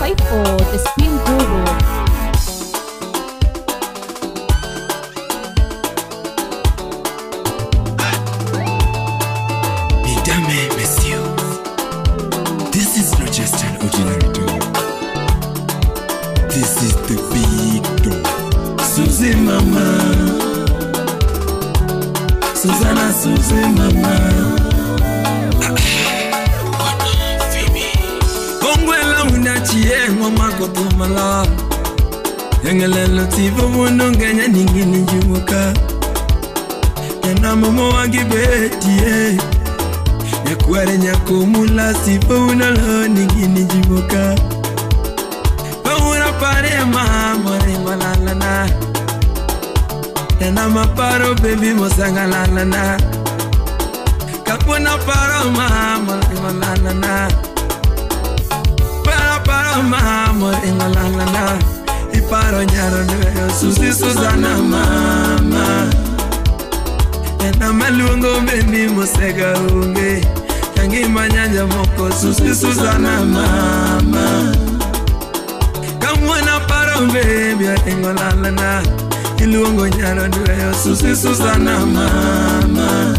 254, The Spin Guru. Mesdames, messieurs, this is not just an ordinary dog. This is the big dog. Suzy mama, Susanna, Suzy mama. Ongwela unachie mama kotumala. Yangelelo tivo munongenya ningini njimuka. Yana mama wangibetie. Nyakware nyakumula sipo unalo ningini njimuka. Paura pare mama ringolalana. Yana maparo baby mosangalalana. Kapuna paro mama ringolalana. Para paro mama ringolalana. Iparo nyaro nweyo Suzy Susanna mama. Yana maluongo baby mosega unge. Yangi manyanya moko Suzy Susanna mama. Kamwana paro baby ringolalana. Iluongo nyaro nweyo Suzy Susanna mama.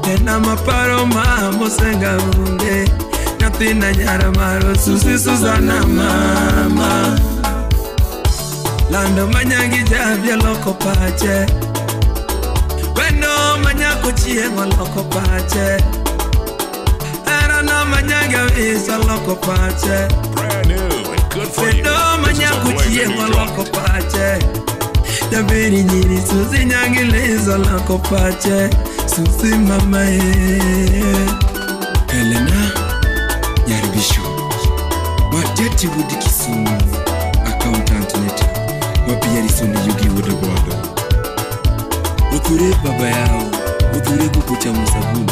Yana maparo mama senga unge. Nyathina nyara maro Suzy Susanna mama. Lando manyangi javya loko pache. Wendo manyako chiengo loko pache. Erana manyanga visa loko pache. Brand new and good for you. Wendo manyako chiengo loko pache. Jabiri nyiri Suzy nyangi lizo loko pache. Suzy mama e. Helena Nyaribisho Wajeti wudi Kisumu. Accountant neta Wapiarisoni yugi wudobodo. Uthure baba yao. Uthure kukucha musabuni.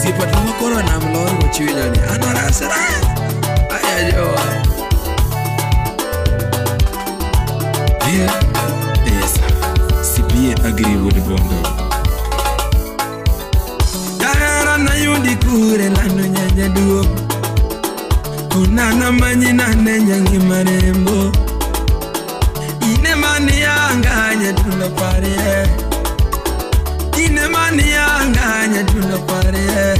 Sipata makoro na mloro wachiwe Anorasara. Aya joa. Here is CPA Agri Wudobodo. Yahara na yundi kure lando nyanya duo. Kunana manyina nenyangi marembo. Ine mani yanga nyadulo pare. Ine mani yanga nyadulo pare.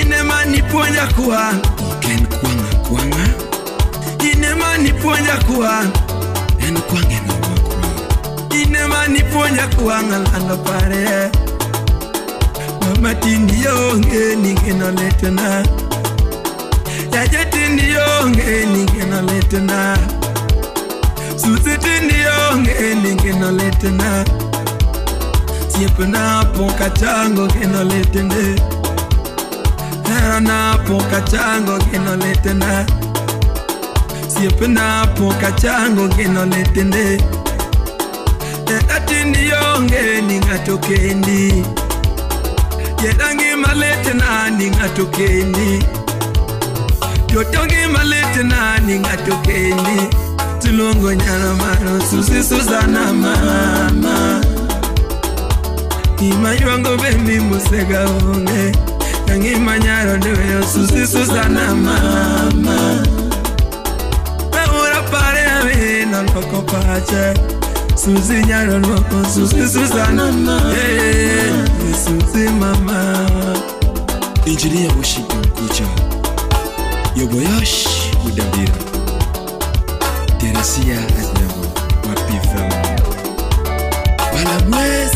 Ine mani puonja kuwa. Oken kwanga kwanga. Ine mani puonja kuwa. En kwange no wakwa. Ine mani puonja kuwa ngalando pare. Mama tindi yonge ningeno letena. Yaje tindi yonge ningeno letena. Suzy tindi yonge ningeno letena. Siepena poka chango geno letene. Herana poka chango geno letena. Siepena poka chango geno letene. Tindi yonge ningato kendi. Yedangi maletena ningato kendi. Yotongi maletena ningato kendi. Tulongo nyara maro Suzy Susanna mama. Ima yuango baby musega unge. Yangi manyaro ndeyo Suzy Susanna mama. Paura pare avena loko pache. Suzy nyaro loko Suzy Susanna mama. Suzy mama. Engineer Washington Kucha. Yoboyosh Udabira. Teresia Adamo Mapiva. Balamwes.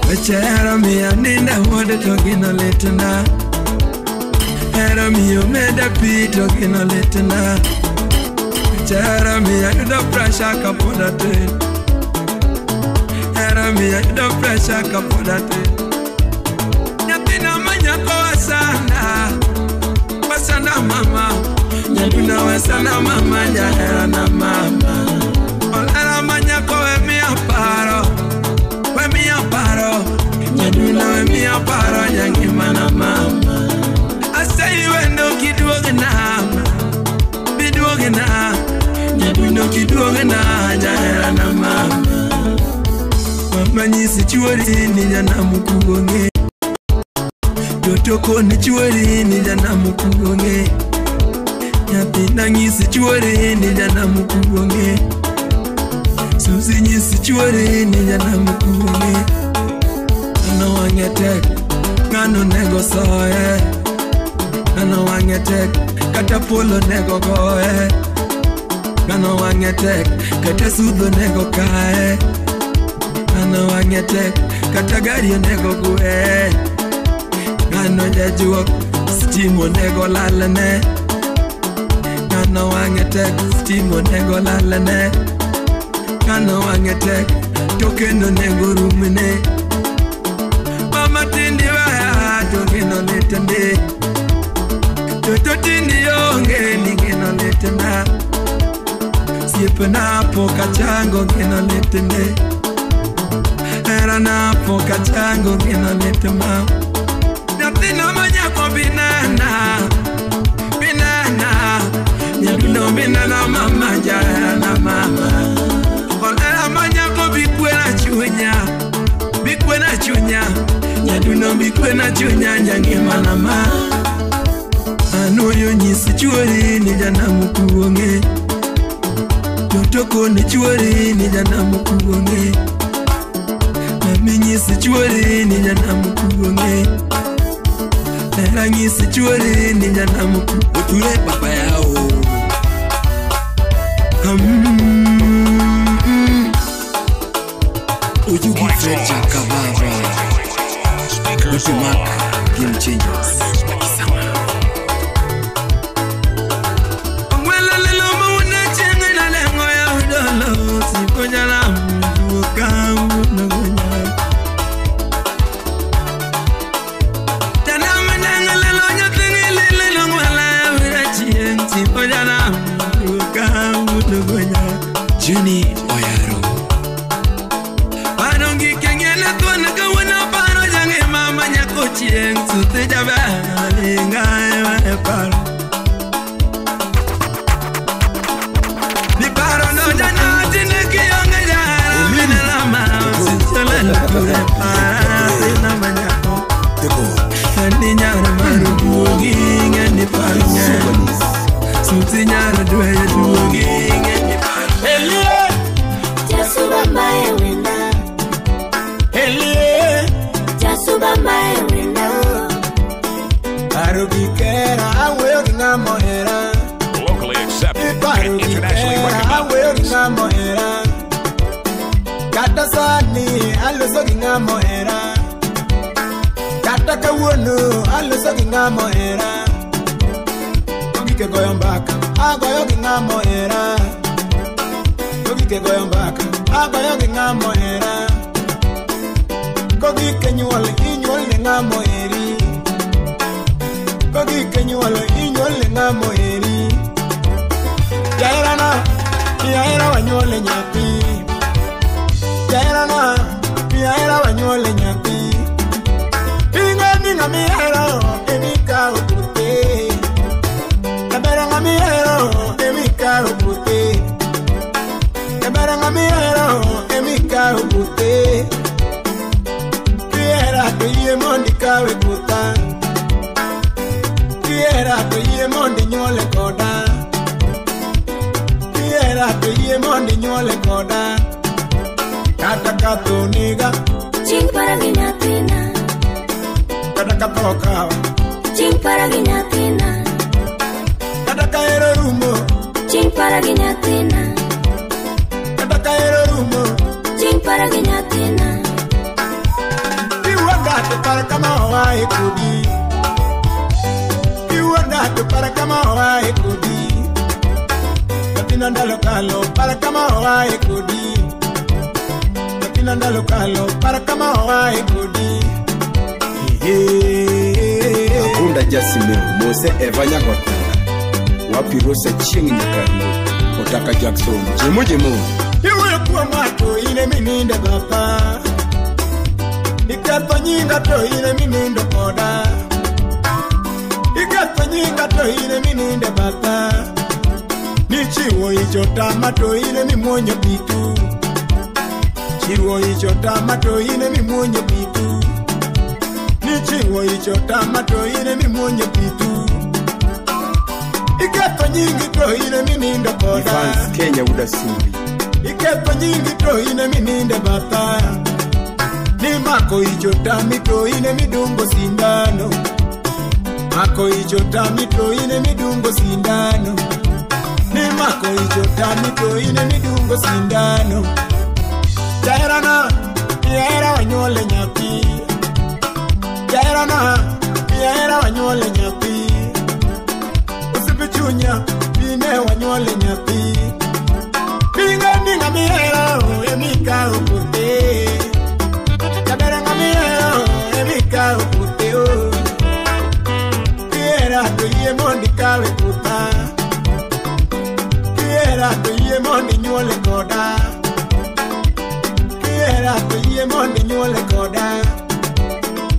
Wechera miya ninda wode togino letena. Hera miyo meda pi togino letena. Wechera miya yudo pressure kapoda te. Hera miya yudo pressure kapoda te. Nyathina manyako wasana. Wasana mama. Nyaduna wasana mama. Nyahera na mama. Olera manyako we miya paro. We miya paro. Nyaduna we miya paro. Nyangima na mama. Asai wendo kiduoge na. Biduoge na. Nyaduno kiduoge na. Nyahera na mama. Mama nyisi chuori ni nyana mukuonge. Totoko ni chuori ni jana mukuonge. Nyathina nyisi chuori ni jana mukuonge. Susi nyisi chuori ni jana mukuonge. Ng'ano wang'e tek, ng'ano nego soye. Ng'ano wang'e tek, kata polo nego goye. Ng'ano wang'e tek, kata sudho nego kae. Ng'ano wang'e tek, kata gari onego gwe. Ng'ano jajuok, stima onego lalne. Ng'ano wang'e tek, stima onego lalne. Ng'ano wang'e tek, to kendo onego rumne. Mama tindi waya, to geno litende. Toto tindi onge, ni geno litena. Siepena pok achango, geno litende. Herana pok achango, geno litema. Nyathina manyako binana, binana. Nyadundo binana mama, jaherana mama. Olera manyako bikwena chunya, bikwena chunya. Nyadundo bikwena chunya, nyangima na ma. Anuoyo nyisi chuori ni jana mukuonge. Totoko ni chuori ni jana mukuonge. Mami nyisi chuori ni jana mukuonge. Hera nyisi chuori ni jana mukuonge. Oture baba yao. Ojugi Fred Jakababa. Speakers Mark Game Changers. Jenny Oyaro. Parongi kengele tuana kawana paro jange mama nyako chieng sute jabe lingae wa paro. Ni paro no jana tine kionge jara mina lama sichole kure para sina manyako. Ni nyara maru duogi ngeni paro nyen. Suti nyara dwe duogi ngeni paro. Elie, Jasuba maewena. Elie, Jasuba maewena. Parugikera aweyo gi ng'ama ohera. Locally accepted and internationally recognized. Aweyo gi ng'ama ohera. Kata sani aloso gi ng'ama ohera. Kata kawuono aloso gi ng'ama ohera. Kogike goyo mbaka, agoyo gi ng'ama ohera. Kogike goyo mbaka, agoyo gi ng'ama ohera. Kogike nyuol, inyuol ne ng'ama oheri. Kogike nyuol, inyuol ne ng'ama oheri. Jaherana, jahera wanyuole nyathi. Jaherana, jahera wanyuole nyathi. Ing'e ni ng'ama ihero ema ikawo kuthe. Jaber ng'ama ihero ema ikawo kuthe. Jaber ng'ama ihero ema ikawo kuthe. Kihera to yie mondo ikawe kutha. Kihera to yie mondo inyuole koda. Kihera to yie mondo inyuole koda. Kata ka tho nega, Chieng' para gi nyathina. Kata ka tho okawa, Chieng' para gi nyathina. Kata ka hero rumo, Chieng' para gi nyathina. Kata ka hero rumo, Chieng' para gi nyathina. Iwuonda to par kama oae kodi. Iwuonda to par kama oae kodi. Nyathina ndalo kalo, par kama oae kodi. Nyathina ndalo kalo, par kama oae kodi. Akunda Jasimeo, Mose Eva Nyagotanga, Wapi Rosa Chieng' Nyakaruo, Otaka Jackson, Jemo Jemo. Iwuoyo kuoma to in ema inindo batha. Iketho nyinga to in ema inindo koda. Iketho nyinga to in ema inindo batha. Nichiwo icho tama to in ema imuonyo pitu. Chiwo icho tama to in ema imuonyo pitu. Nichiwo icho tama to ine mimuonyo pitu. Iketho nyingi to ine minindo koda. Evans Kenya Udasumbi. Iketho nyingi to ine mininde batha. Ni mako icho tami to ine midungo sindano. Mako icho tami to ine midungo sindano. Ni mako icho tami to ine midungo sindano. Jaherana, jahera wanyuole nyathi. Jaherana, jahera wanyuole nyathi. Usipichunya, bine wanyuole nyathi. Binga ninga mihero, emika ukute. Jabera nga mihero, emika ukute. Kiera tuye mondi kawe kuta. Kiera tuye mondi nyuole koda. Kiera tuye mondi nyuole koda.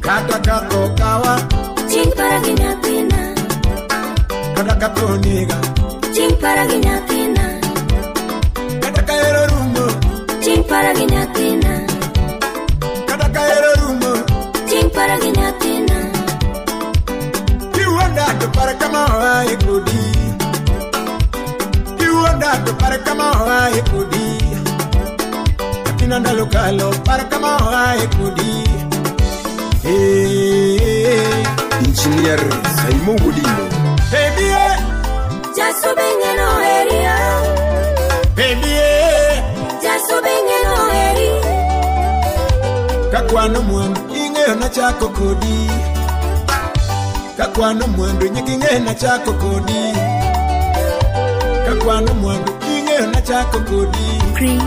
Kata kato kawa. Ching para gi nyathina. Kata kato niga. Ching para gi nyathina. Kata kaero rumo. Ching para gi nyathina. Kata kaero rumo. Ching para gi nyathina. Kiwanda to para kama oae kodi. Kiwanda to para kama oae kodi. Atina ndalo kalo para kama oae kodi. Hey, Engineer Saimo Wodimo. Baby, Jasu benge no area. Baby, Jasu benge no eri. Kakwano mwandu ing'eyo na chako kodi. Kakwano mwandu nyaka ing'eyo na chako kodi. Kakwano mwandu ing'eyo na chako kodi. Chris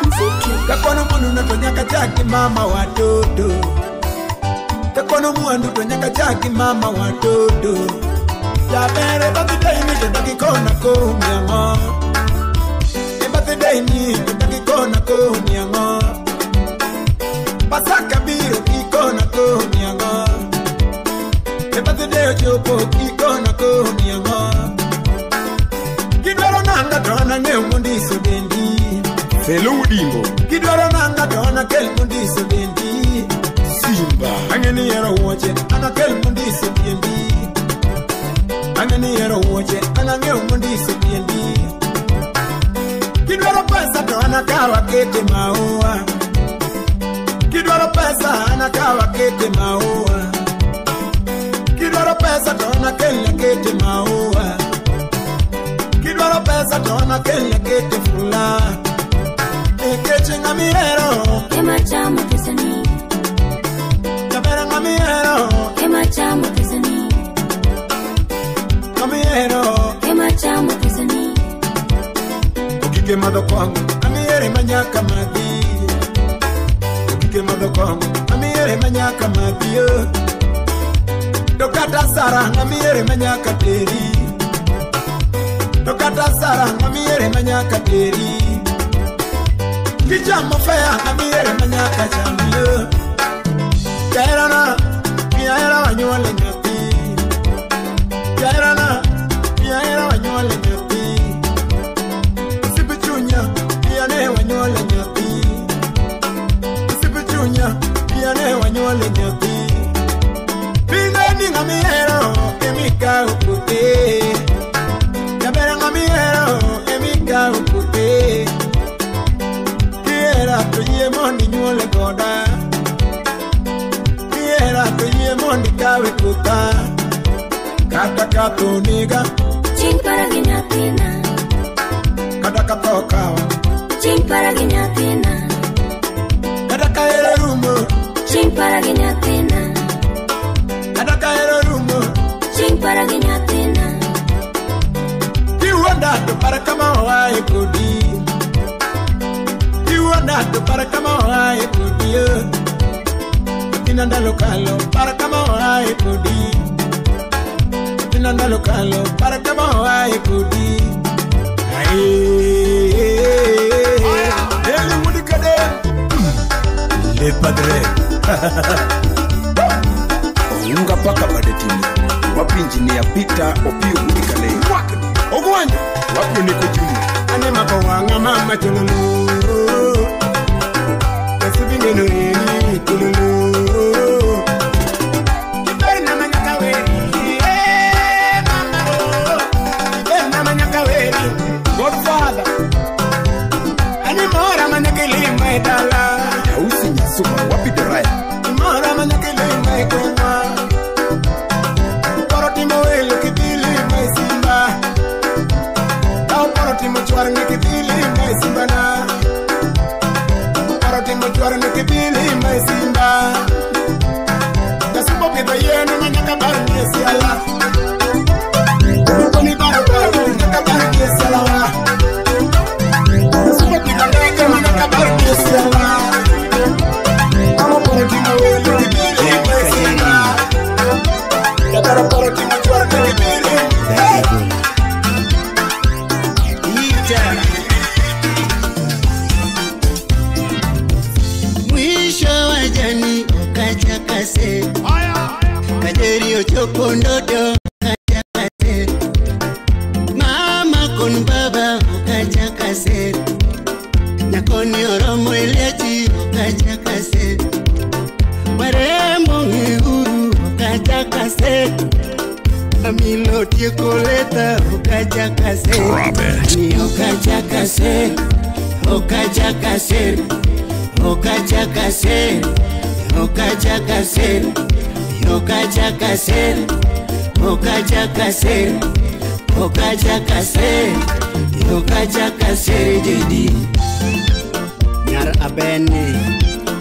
Mziki. Kakwano mwandu na to nyaka chaki mama watoto. Kakwano mwandu to nyaka chaki mama watoto. Jabere birthday ni to dakikona komi ang'o. E birthday ni to dakikona komi ang'o. Pasaka biro kikona komi ang'o. E birthday ochopo kikona komi ang'o. Kidwaro nanga to an ang'eyo mondiso dendi. Felo Udimbo. Kidwaro nanga to an akel mondiso dendi. Simba. Ang'e ni ihero wuoche an akel mondiso tiendi. Ang'e ni ihero wuoche an ang'eyo mondiso tiendi. Kidwaro pesa to an akaw akete maua. Kidwaro pesa an akaw akete maua. Kidwaro pesa to an akel akete maua. Kidwaro pesa to an akel akete fula. Nikech ng'ama ihero ema chamo pesani. Jabera ng'ama ihero ema chamo pesani. Ng'ama ihero ema chamo pesani. Ogige madho kong'o ng'ama ihere ma nyaka madhi. Ogige madho kong'o ng'ama ihere ma nyaka madhi. To kata sara ng'ama ihere ma nyaka teri. To kata sara ng'ama ihere ma nyaka teri. Kichamo fea ng'ama ihere ma nyaka cham yo. Jaherana, jahera wanyuole nyathi. Jaherana, jahera wanyuole nyathi. Usipichunya, piane wanyuole nyathi. Usipichunya, piane wanyuole nyathi. Pinga ni ng'ama ihero emika ukute. Jabera ng'ama ihero emika ukute. Kiera to yie mondo inyuole koda. Kiera to yie mondo ikawe kutha. Kata katho nega. Ching para gi nyathina. Kata katho kawa. Ching para gi nyathina. Kata kahero rumo. Ching para gi nyathina. Kata kahero rumo. Ching para gi nyathina. Kiwuonda to par kama oae kodi. Kiwuonda to par kama oae kodi. Atina ndalo kalo par kama oae kodi. Atina ndalo kalo par kama oae kodi. Eli wudi kade. Le padre. Ounga paka badetini. Wapi engineer Peter Opio wudi kale. Ogwanja. Wapi Oneko Junior. Ane mapawanga mama chololo. Esibingeno eri chololo. timo chwar ne kibili mai simbana. Paro timo chwar ne kibili mai simba. Kasumbo pidho yien ma nyaka bar nie siala. Koni baro baro nyaka bar nie siala wa. Kasumbo pidho ndege ma nyaka bar nie siala. Amo paro timo welo kibili mai simba. Jataro paro timo chwar ne kibili. Mwisho wa jani ukachakase, kajeri ochopo ndoto ukachakase, mama kon baba ukachakase, nyakoni oromo elechi ukachakase, warembo ng'euru ukachakase, amilo tieko leta ukachakase. Drop it. Ni ukachakase, ukachakase, ukachakase, ukachakase, ukachakase, ukachakase, ukachakase, ukachakase JD. Nyar Abeni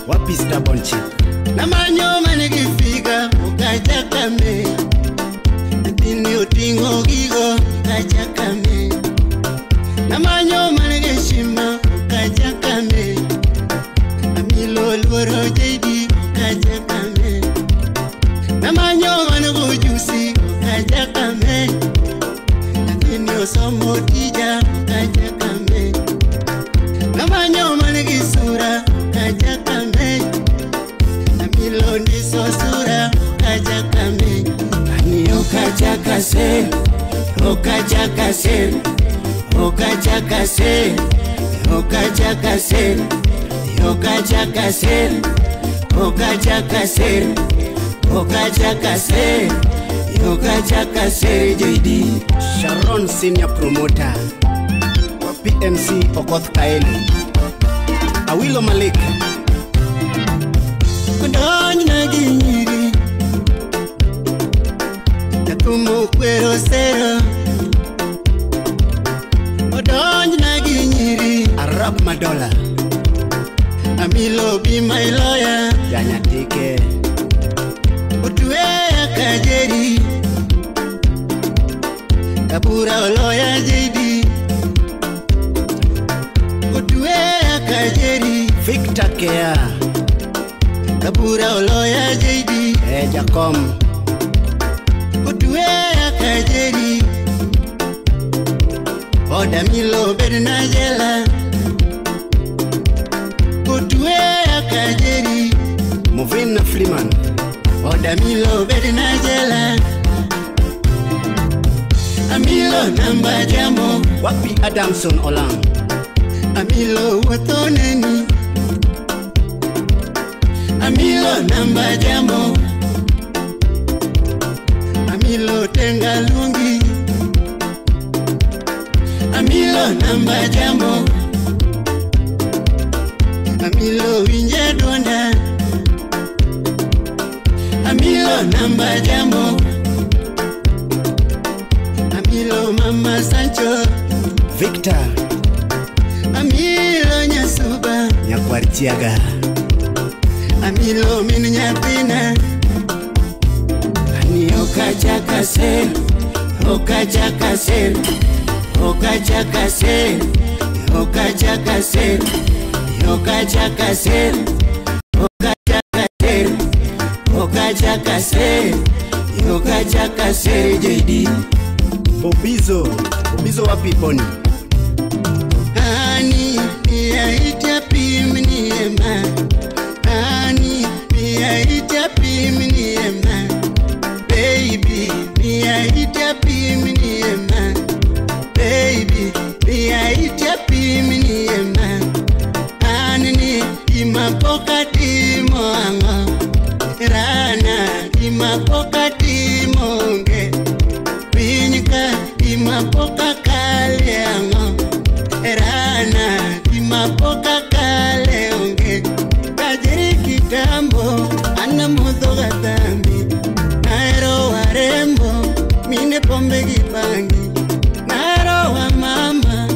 wapi stubborn chick. Namanyo manigifika ukachakame, atini otingo gigo ukachakame, namanyo manigeshima ukachakame, amilo luoro JD ukachakame, namanyo manigujusi ukachakame, atini osomo tija ukachakame, namanyo manigisura ukachakame, amilo ndiso sura ukachakame. Ani ukachakase, ukachakase, ukachakase, ukachakase, ukachakase, ukachakase, ukachakase, ukachakase JD. Sharon Senior Promoter wapi MC Okoth Kaeli Awilo Malik. Odonjna gi nyiri, jathum okwero sero. Odonjna gi nyiri, Arab Madola Amilo be my lawyer. Janyatike Otweya kajeri, kabura oloya JD. Otweya kajeri, Victor Kea kabura oloya JD. Jakom Otweya kajeri, oda milo bed na jela. Otweya kajeri, Movina Freeman oda milo bed na jela. Amilo namba jambo, wapi Adamson Olang. Amilo wuotho neni, Amilo namba jambo, Amilo tenga lungi, Amilo namba jambo, Amilo winje duonda, Amilo namba jambo, Amilo mama Sancho, Victor Amilo nyasuba, Nyakwar Chiaga Amilo min nyathina. Ani okachakase, okachakase, okachakase, okachakase, okachakase, okachakase, okachakase, okachakase JD. Bobizo Bobizo wapi Boni. Ani niaita pimniema, ani niaita pimniema, baby niaita pimniema, baby niaita pimniema, ani ni imapoka timo ango, rana imapoka timo nge, pinyka imapoka kale ango. Rana imapoka kale onge, kajeri kitambo ana mudho gatambi, naero warembo mine pombe gipangi, naero wa mama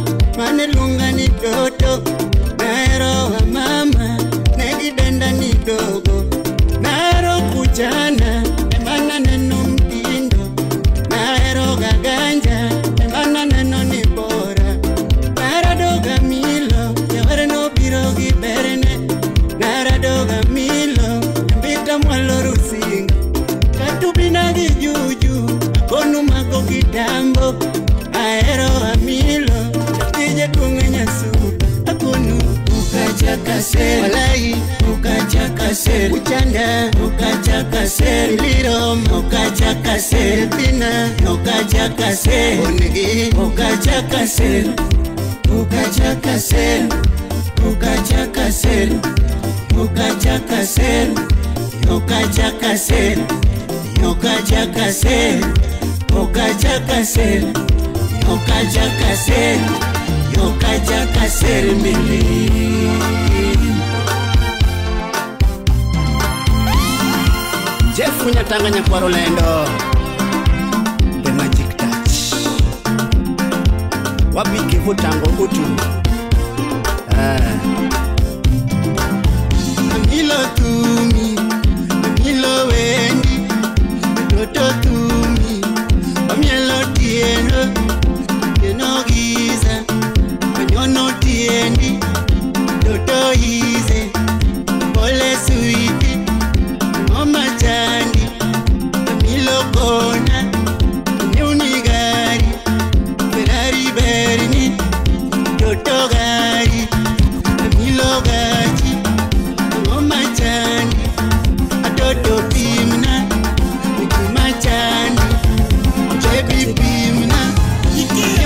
Okachaka Uchanda Okachaka Liro Okachaka Pina Okachaka Onegi Okachaka Okachaka Okachaka Okachaka Okachaka Okachaka Okachaka Okachaka Okachaka Mili. Jeff Nyatanga kwa Rolando, The Magic Touch. Wapi kivutango utu. Milo tumi, milo wendi, toto tumi, mielo tieno, tieno giza, nyono tiendi, toto ize, pole sweetie. Mama chandi, milo kona, unigari, Ferrari berni, toto gari, milo gachi, mama chandi, atoto pimna, mama chandi, baby pimna,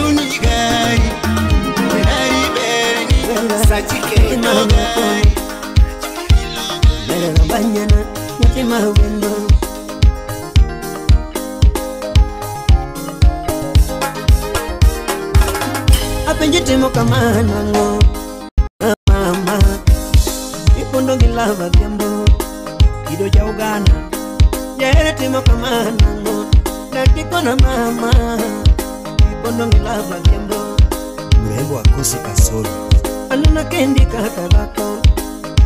unigari, Ferrari berni, sajike toto gari. Mawendo apenje timo kamano mama ipondo gi lava dhiambo kido ja Uganda jere timo kamano dakikona mama ipondo gi lava dhiambo mrembo akose kasoro anena kendi kaka dhako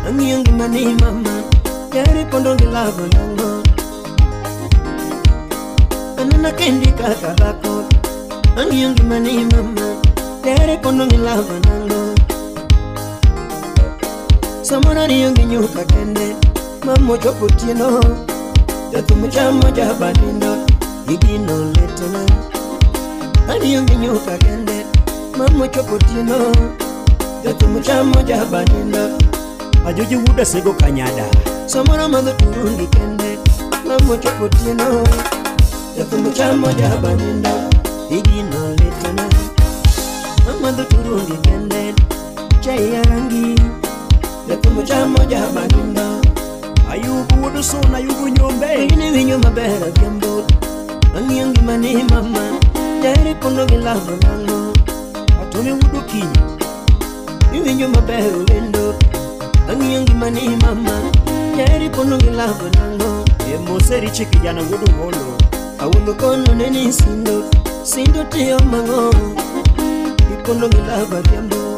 ang'iyo ngimani mama jere pondo gi lava nango anena kendi kaka dhako ang'iyo ngimani mama jere pondo gi lava nango samoro ariyo gi nyuka kende mama ochopo otieno jathum chamo jabanindo igino letona ariyo gi nyuka kende mama ochopo otieno jathum chamo jabanindo ajoji wuda sego kanyada samoro madho turungi kende mama ochopo otieno jathum chamo jabanindo igino letona amadho turungi kende chai ya rangi jathum chamo jabanindo Ayubu wuod Suna Ayubu nyombe ini winyo maber adhiambo ang'iyo ngimani mama jaheri pondo gi lava nango atone wuod Okinyi iwinjo maber olendo ang'iyo ngimani mama jaheri pondo gi lava nango e moseriche kijana wuod Omolo awuondo kono neni sindo sindo tiyo mang'o ipondo gi lava adhiambo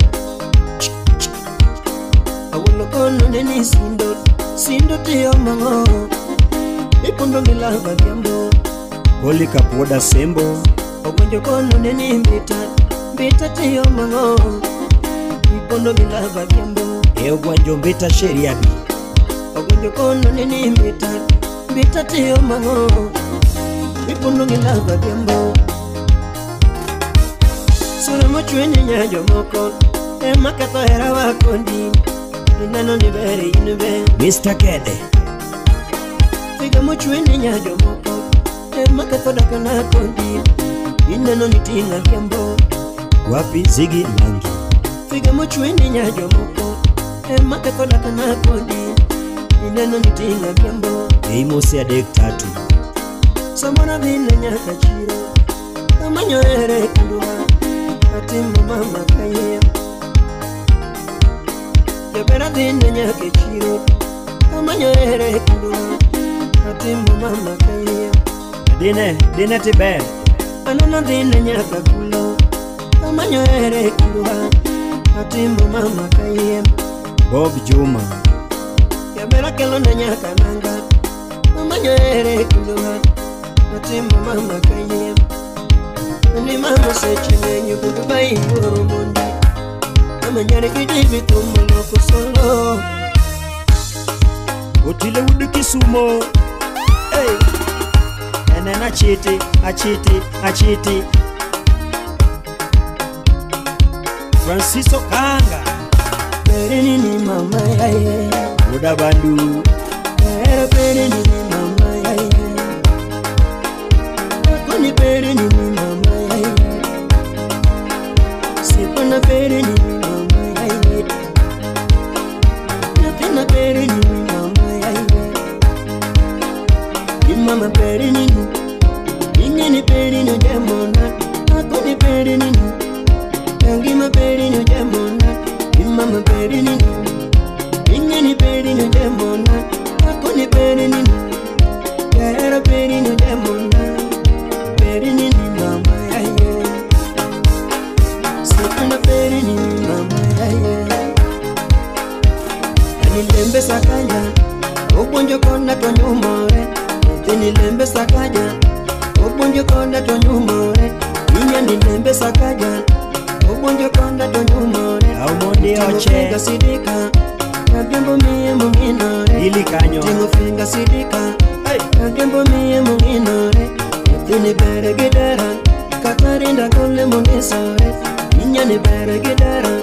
awuondo kono neni sindo sindo tiyo mang'o ipondo gi lava adhiambo Polika wuod Asembo ogwenjo kono neni mbita mbita tiyo mang'o ipondo gi lava adhiambo e ogwanjo mbita sheriani ogwenjo kono neni mbita mbita tiyo mang'o ipondo gi lava adhiambo sura mochwenye nya jomoko ema ketho hera wa kondi ineno ni ber in be Mr. Kede figa mochwenye nya jomoko ema ketho dakna kondi ineno ni ting'a adhiambo wapi Ziggy Langi figa mochwenye nya jomoko ema ketho dakna kondi ineno ni ting'a adhiambo e mose adek tatu samoro dhine nyaka chiro amanyo here kindwa atimo mama kayiem jaber adhine nyaka e chiro amanyo here kindwa atimo mama kayiem dine dine tiber aneno dhine nyaka kulo amanyo here kindwa atimo mama kayiem Bob Juma jaber akelone nyaka nanga amanyo here kindwa atimo mama kayiem ni mama seche ng'eny goodbye wuoro mondi amanyare gi thum loko solo Otile wuod Kisumo hey. Enen achiti achiti achiti Francisco Kanga Bereni ni mama yaye Muda bandu. Era pere ni mama ya. Akoni pere ni mama ya. Sipona pere ni mama ya. Napenda pere ni mama ya. Mama pere ni ingeni pere ni jamona. Akoni pere ni ngima pere ni jamona. Mama pere ni ingeni pere ni jamona. Akoni pere ni era pere ni jamona. Pere ni mama ya. Sipona pere ni mama ya. Nilembe sakanya obonjo kona to nyumore. Nilembe sakaja obonjo konda to nyumore. Inya nilembe sakaja obonjo konda to nyumore. Aumondi oche sidika nagembo miye munginore. Ili kanyo tingo finga sidika nagembo miye munginore. Tini bere gidera katarinda kole munisore. Inya ni bere gidera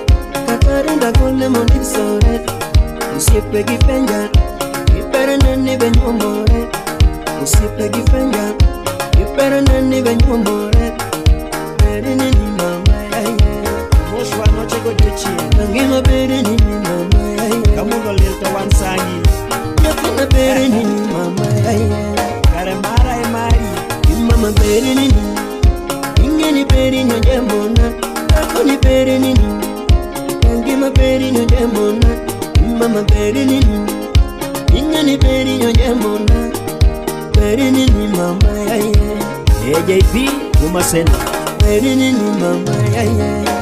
katarinda kole munisore. Usipe gipenja ipere neni benyumore. Usipe gifenja ipere neni benyumore. Bere neni mama ya. Moshwa noche gojochie. Ngima bere neni mama ya. Kamundo lilto wansangi. Napenda bere neni mama ya. Karemara emari. Mama bere neni. Ingeni bere nyojemona. Akoni bere neni. Ngima bere nyojemona. Mama bere neni. Ingeni bere nyojemona. Bere nini mama ya ya. AJP Gumasena. Bere nini mama ya ya.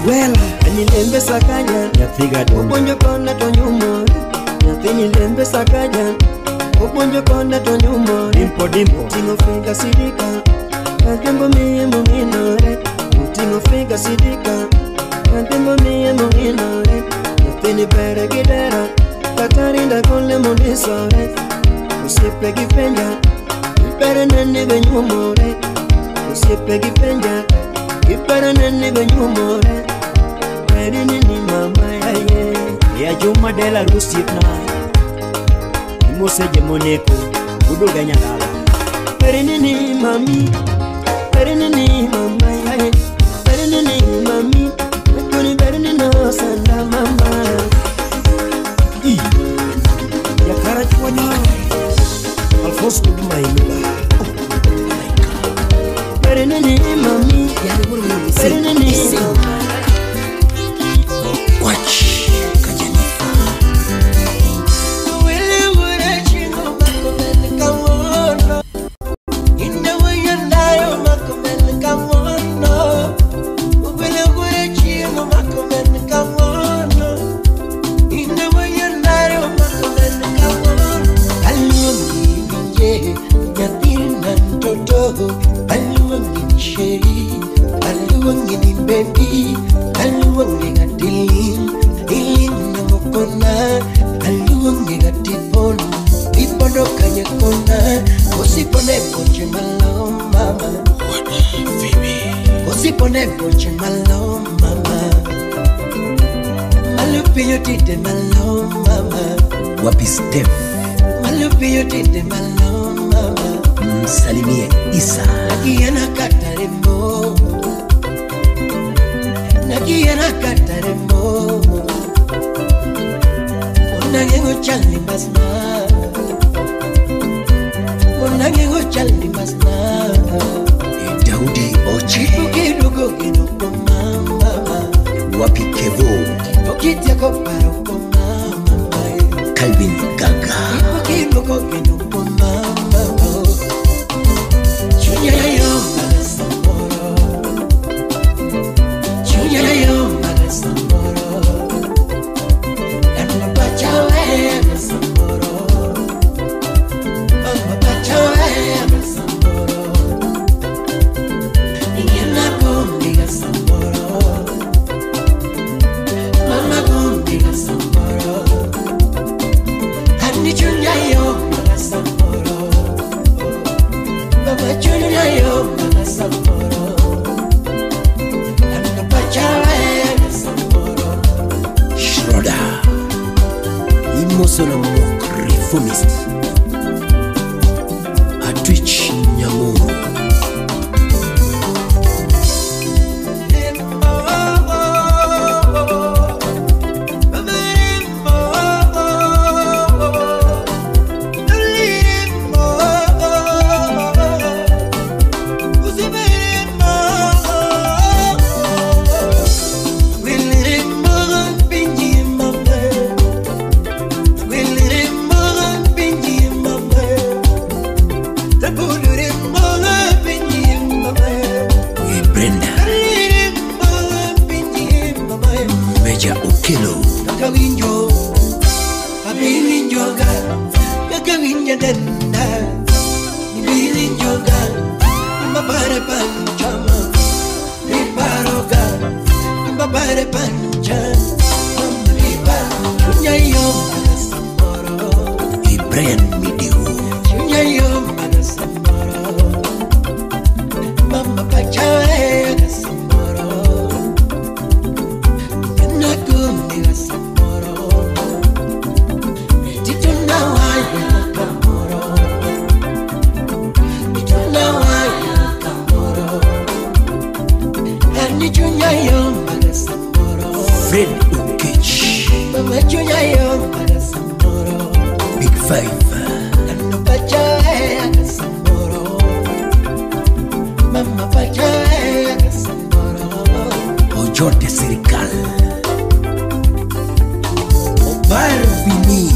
Owela nilembe sakanya nyathiga do. Obonjo kona to nyumore. Nyathi nilembe sakanya obonjo kona to nyumore. Dimpo dimpo. Tingo finga sidika nagembo miye munginore. Tingo finga sidika nagembo miye munginore. Nyathi ni bere gidera katarinda kole munisore. Usipe gipenja ipere neni benyumore. Usipe gipenja ipere neni benyumore. Bere neni mama ya ye. Ya Juma de la Rusiepna Imose jemoneko uduga nyalala. Bere neni mami. Bere neni mama ya ye. Bere neni mami. Nakuni bere neno sanda mama. I ya karachuanya Alfonso Dumainuba. Bere neni mami. Bere neni mama. Watch Kajanifa. Wele wele chingo makomel kawono. Inda wayandayo makomel kawono. Wele wele chingo makomel kawono. Inda wayandayo makomel kawono. Alungi nyathina mtoto. Alungi ni sheri. Alungi ni baby. Aluonge gatilim, ilim nangokona. Aluonge gatipon, tipono kanyakona. Osipone poche malo mama. Osipone poche malo mama. Malupiyo tite malo mama. Wapi Steph? Malupiyo tite malo mama. Msalimie Isa. Nakiana kataremo. Nakiana kataremo. Monangengo chali masna. Monangengo chali masna. Daudi Oche. Kirugo kirugo mama. Wapi Kevo? Pokitia koparo mama. Calvin Gaga. Kirugo kirugo mama. Chunya yo magasamboro. Chunya yo magasamboro. Nana pachawe magasamboro. Mama pachawe magasamboro. Ingena kumbiga samboro. Mama kumbiga samboro. Ani chunya yo magasamboro. Mama chunya yo Benson Amok, reformist. Atwich Nyamuru. Fred Ukech, Big Five, Ojote Serikal, Obar Bini.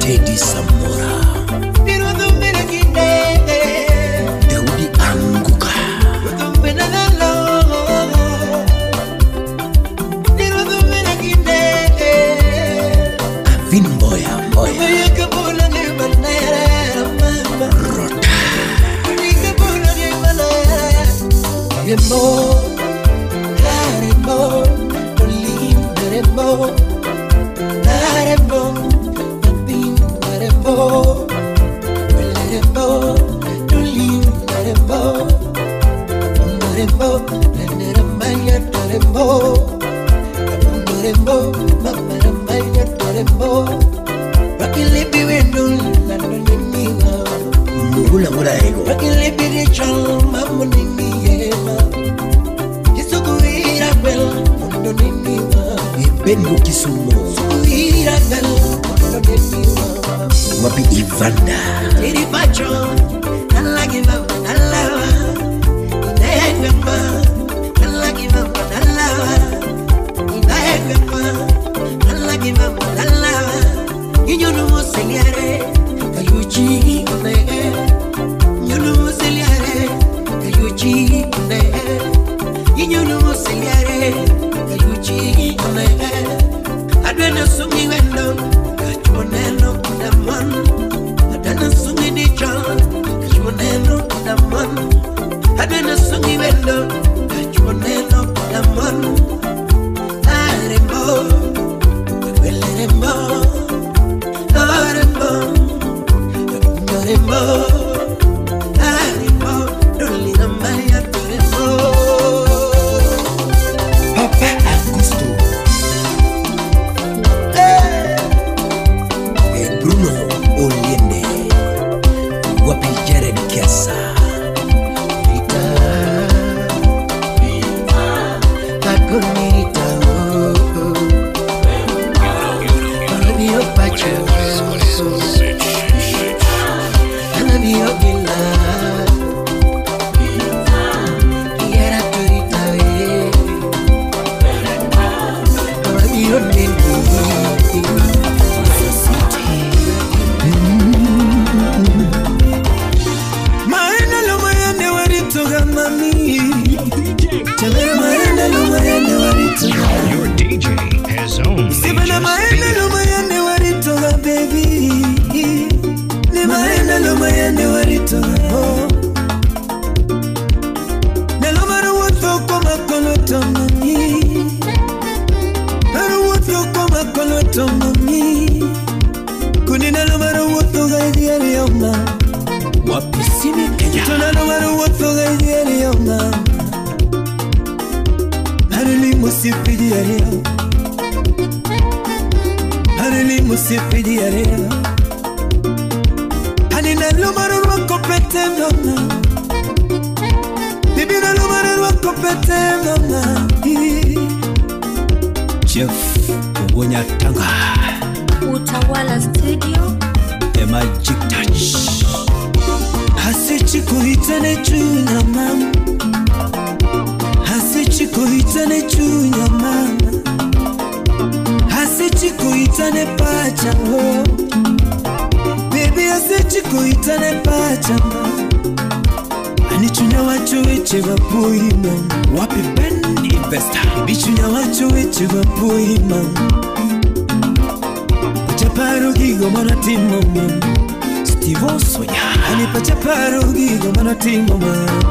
Teddy Samora, Daudi Anguka, Avin Mboya Mboya, Rota, Mugula mula ego. Ibengo Kisumo, Wapi Ivanda, Papa Augusto, Bruno Oliende, Wapi Jared Kiasa, Rita, Rita, Akonita, Your DJ has only just baby. musipidi ariyo. Anili musipidi ariyo. Anina lumaro rwako pete mama. Bibi na lumaro rwako pete mama. Jeff Ugonya Tanga. Utawala Studio. The Magic Touch. Hasichi kuhitane chunya mama. Hasichi kuhitane chunya mama. Hasichi kuhitane pacha oh. Baby hasichi kuhitane pacha mama. Ani chunya wacho weche wapui mama. Wapi Ben Investor. Baby chunya wacho weche wapui mama. Pachaparo gigo manatimo mama. Steve Sonya. Ani pachaparo gigo manatimo mama.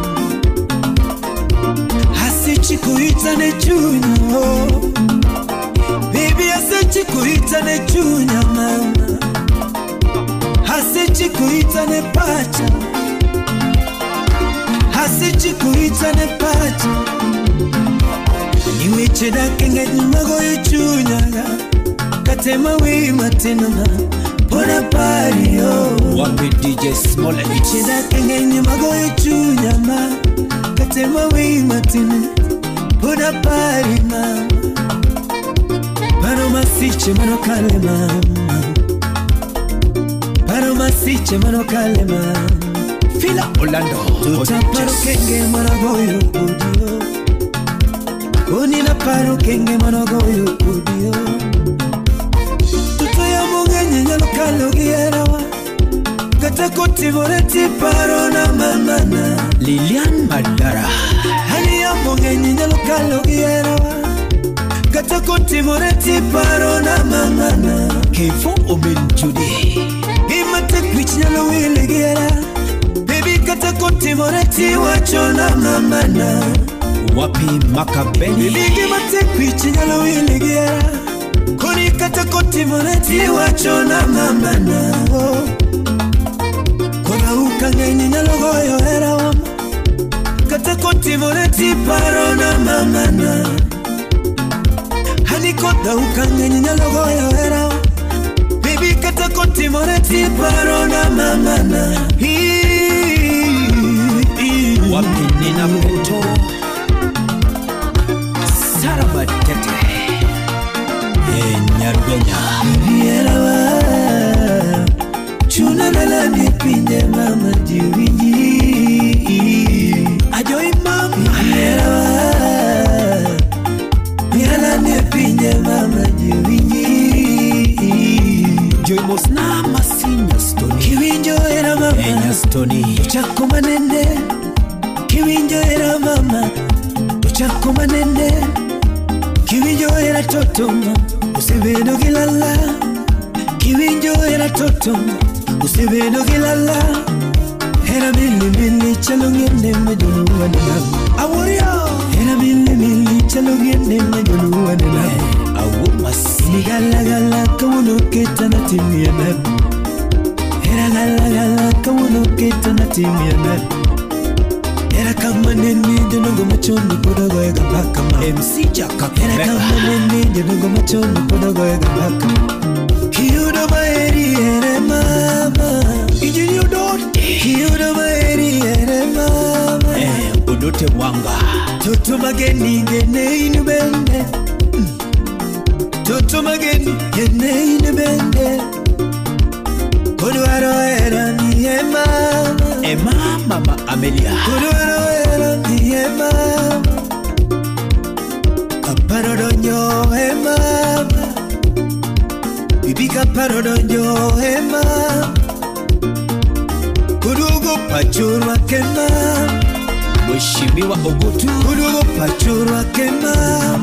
Hasichi kuhitane chunya oh. Baby hasichi kuhitane chunya mama. Hasichi kuhitane pacha. Hasichi kuhitane pacha. Niweche dakenge magoyo chunya. Katema we matinoma. Pona pari oh. Wapi DJ Smollett. Niweche dakenge magoyo chunya ma. Katema we matinoma. Pona pari mama. Paro masiche mano kale mama. Paro masiche mano kale mama. Fila Orlando. Tuta paro kenge managoyo udio. Onina paro kenge managoyo udio. Tuto ya mungenye nyalo kalo gierawa. Kata kotivoreti paro na mamana. Lilian Madara. Hali ya mungenye nyalo kalo gierawa. Kata kotivoreti paro na mamana. Kefo Omen Judy. Imate kwich nyalo wile giera. Baby kata kotivoreti wacho na mamana. Wapi Makabeni. Baby imate kwich nyalo wile giera. Koni kata kotivoreti wacho na mamana. Oh. Kona ukangenye nyalo goyo hera wama. Kata kotivoreti paro na mamana. Hani kota ukangenye nyalo goyo hera wama. Baby kata kotivoreti paro na mamana. Wapi Nina Poto. Sarah Batete. Nyarwenya. Bierawa. Chuna lala nipinde mama jiwinji. Ajoi mama. Bierawa. Biala nipinde mama jiwinji. Joy Mosna Masinya Stoni. Kiwinjo era mama. Enya Stoni. Chako manende. Kiwinjo era mama. Chako manende. Kiwinjo era toto mama. Usebedo gilala. Kiwinjo era toto mama. Usebedo gilala. Era mili mili chalo ngene majulu wanena. Aworio. Era mili mili chalo ngene majulu wanena. Awo masi. Gala gala kawuno ketana timiana. Era gala gala kawuno ketana timiana. Era kama nene jonongo machoni podogo ega baka ma. MC Jaka. Era kama nene jonongo machoni podogo ega baka. Kiyudo maeri ere mama. Ijini odote. Kiyudo maeri ere mama. Odote wanga. Toto mageni gene inubende. Toto mageni gene inubende. Kodwaro era ni mama. Ema mama Amelia. Kodwaro era ni mama. Kaparo donyo e mama. Bibi kaparo donyo e mama. Kudugo pachurwa ke mama. Mheshimiwa Ogutu. Kudugo pachurwa ke mama.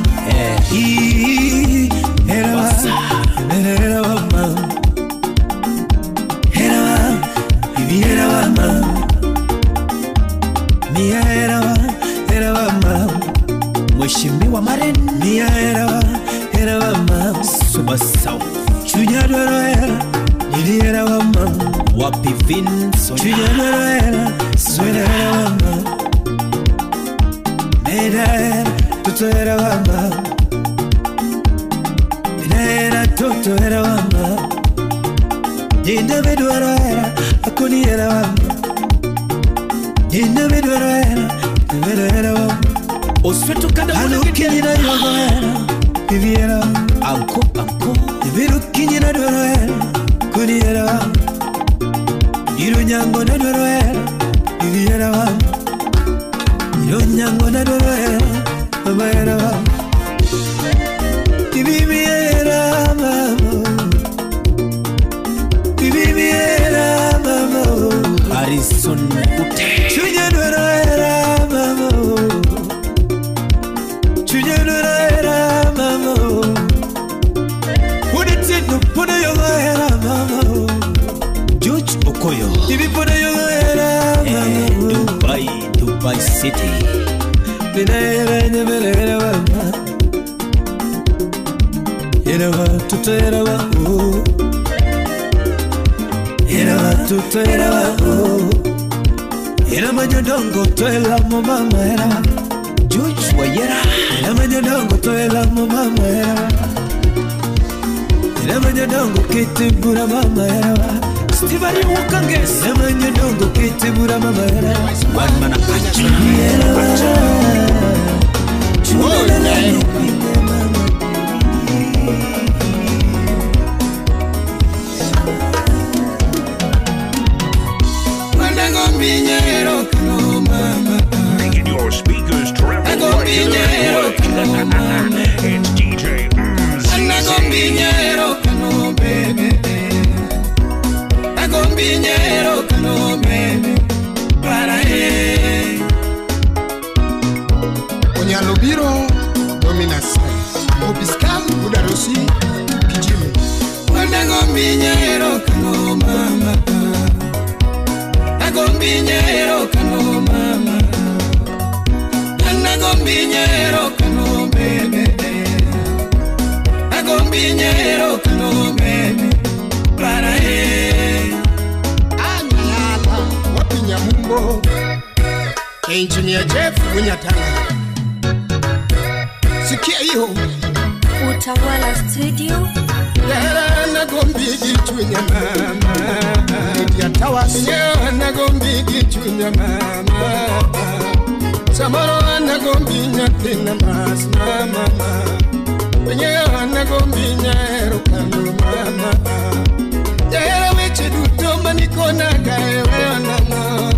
Era era mama. Era mama. Mia era era mama. Mheshimiwa Maren. Mia era era mama. Suba South. Chunya dwaro era. Nili era mama. Wapi Vinson. Chunya dwaro era. Swera era mama. Meda era. Tuto era mama. Inna medwaro hera akoni hera mama. Inna medwaro hera medwaro hera mama. Osweto kada alukinyi na yogo hera bibi hera anko anko. Ibirukinyi na dwaro hera kuni hera mama. Irunyango na dwaro hera bibi hera mama. Irunyango na dwaro hera mama hera mama. Bibi hera mama. Bibi hera mama. Harrison Ute. Chunya dwaro hera mama. Chunya dwaro hera mama. Put it in, put it your hera mama. George Okoyo. Bibi put it your hera mama. Dubai, Dubai City. Bina hera nyamele hera mama. Hera tuta hera oh. Hera tuta hera oh. Hera manyodongo toela mo mama hera. George Wayera. Hera manyodongo toela mo mama hera. Hera manyodongo kitibura mama hera. Steven Mukanges. Hera manyodongo kitibura mama hera. One man acha. Hera. Making your speakers tremble like an earthquake. It's DJ Mzizi. Onyalo biro Dominas Obiskal Budarosi Kijimi. Mama. Agombinyero kano mama. Agombinyero kano bebe. Agombinyero kano bebe. Para eh. Anyala wapinya mumbo. Engineer Jeff Munyatanga. Sikia hiyo. Utawala Studio. Yara nagombigi chunya mama. Yatawa nagombigi chunya mama. Samaro nagombinya tina mas mama. Penye nagombinya erokano mama. Yara weche duto manikona gaewe onamo.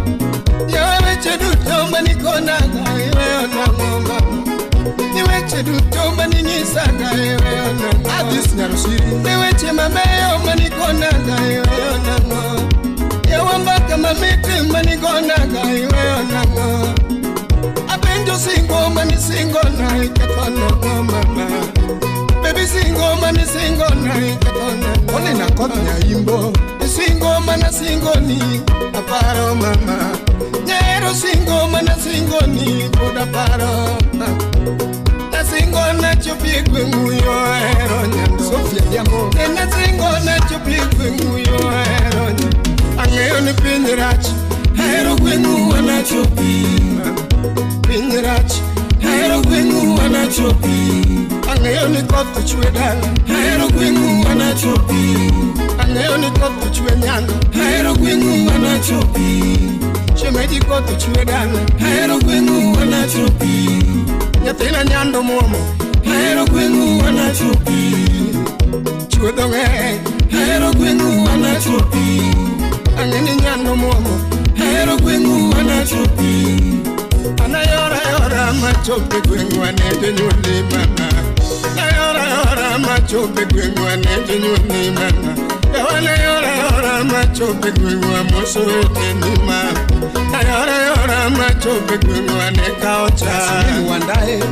Yara weche duto manikona gaewe onamo mama. Niweche duto maninyisa gaewe onamo. Adis Nyarusiri. Niweche mabeyo manikona gaewe onamo. Yawambaka mamiti manikona gaewe onamo. Abenjo singo mani singo na ikatona mama. Baby singo mani singo na ikatona. Ole na koth nyaimbo. Singo mana singo ni aparo mama. Nyero singo mana singo ni pod aparo. Na singo na chopi gweng'u yo ahero nyando. Sofia Diambo. Na singo na chopi gweng'u yo ahero nyando. Ang'eyo ni piny rach. Ahero gweng'u wanachopi. Piny rach. Ahero gweng'u wanachopi. Ang'eyo ni koth chwe dala. Ahero gweng'u wanachopi. Ang'eyo ni koth chwe nyanga. Ahero gweng'u wanachopi. Shemeji koth chwe dala. Ahero gweng'u wanachopi. Nyathina nyando muomo. Ahero gweng'u wanachopi. Chuodho ng'eny. Ahero gweng'u wanachopi. Ang'e ni nyando muomo. Ahero gweng'u wanachopi. Anayora yora machope gweng'u ane jonyuolni mama. Nayora yora machope gweng'u ane jonyuolni mama. Anayora yora machope gweng'u amoso weteni mama. Nayora yora machope gweng'u ane kaocha.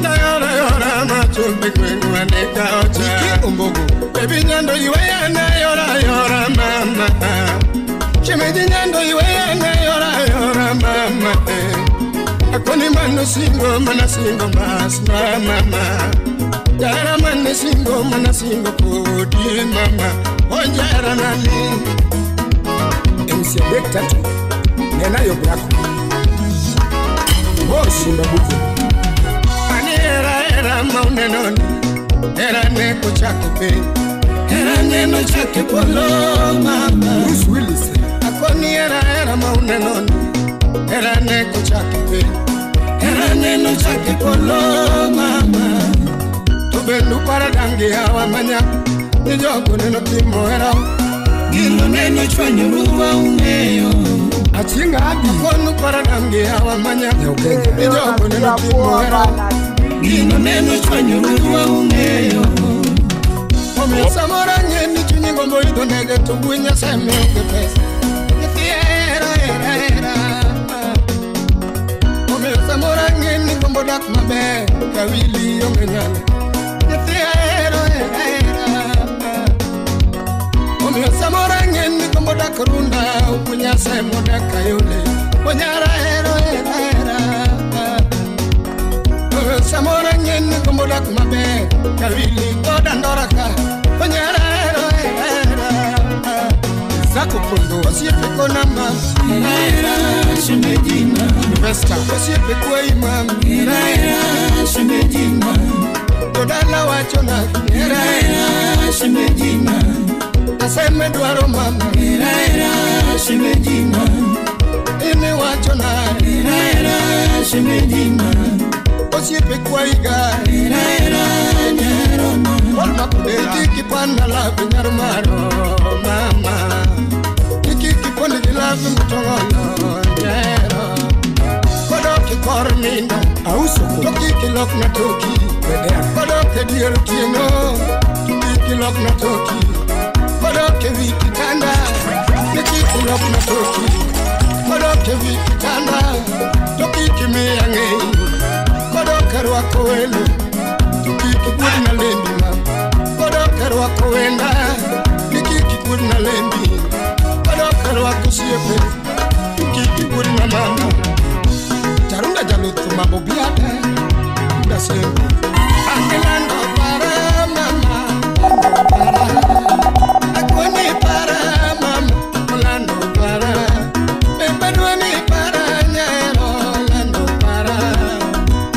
Nayora yora machope gweng'u ane kaocha. Ombogo. Baby nyando iweya nayora yora mama. Shemeji nyando iweya nayora yora mama. Akoni mano singo mana singo mas mama. Jara mane singo mana singo kodi mama. Onjara nani. MC Abek Tatu. Nena yo brako. Bosi mbabuku. Ani era era maunenoni. Era ne kuchako pe. Era neno chake polo mama Bruce Willis Akoni era era maunenoni Era neko chake pe Era neno chake polo mama Tubenu paradangi hawa manya Nijogo neno timo era Gino neno chwanyo ruwa ung'eyo Achinga abi Akonu paradangi hawa manya Nijogo neno timo era Gino neno chwanyo ruwa ung'eyo Omiyo samoro ang'e ni chunyi gombo idho ndege to wuoyi Nyasaye miyo pesa Nyathi era era era Omiyo samoro ang'e ni gombo dak maber ka wili onge nyalo Nyathi era era era Omiyo samoro ang'e ni gombo dak Runda wuoyi Nyasaye modak Kayole Onyara era era era Omiyo samoro ang'e ni gombo dak maber ka wili koda ndora ka Onyara era era Zako Pondo Osiepe kona ma Era era shemejina Investor Osiepe kwa imam Era era shemejina Todala wachona Era era shemejina Aseme dwaro mama Era era shemejina Ine wachona Era era shemejina Osiepe kwa iga Era era nyaroma Olma kudera Kiki panda lapi nyarumaro mama Kiki pondi gilapi mutongolo nyero Kodoki kornindo Auso Tokiki lok na toki Kodoki dier otieno Kiki lok na toki Kodoki wi kitanda Kiki lok na toki Kodoki wi kitanda Tokiki miya ng'eyi Kodoki rwako welo Kiki kuod na lembi ma Kodoki rwako wenda Kiki kuod na lembi Kodoki rwako osiepe Kiki kuod na mama Tarunda jaluth mabobiate Ndasembo Angelando para mama para Akoni para mama Olando para Pepe para nyero Olando para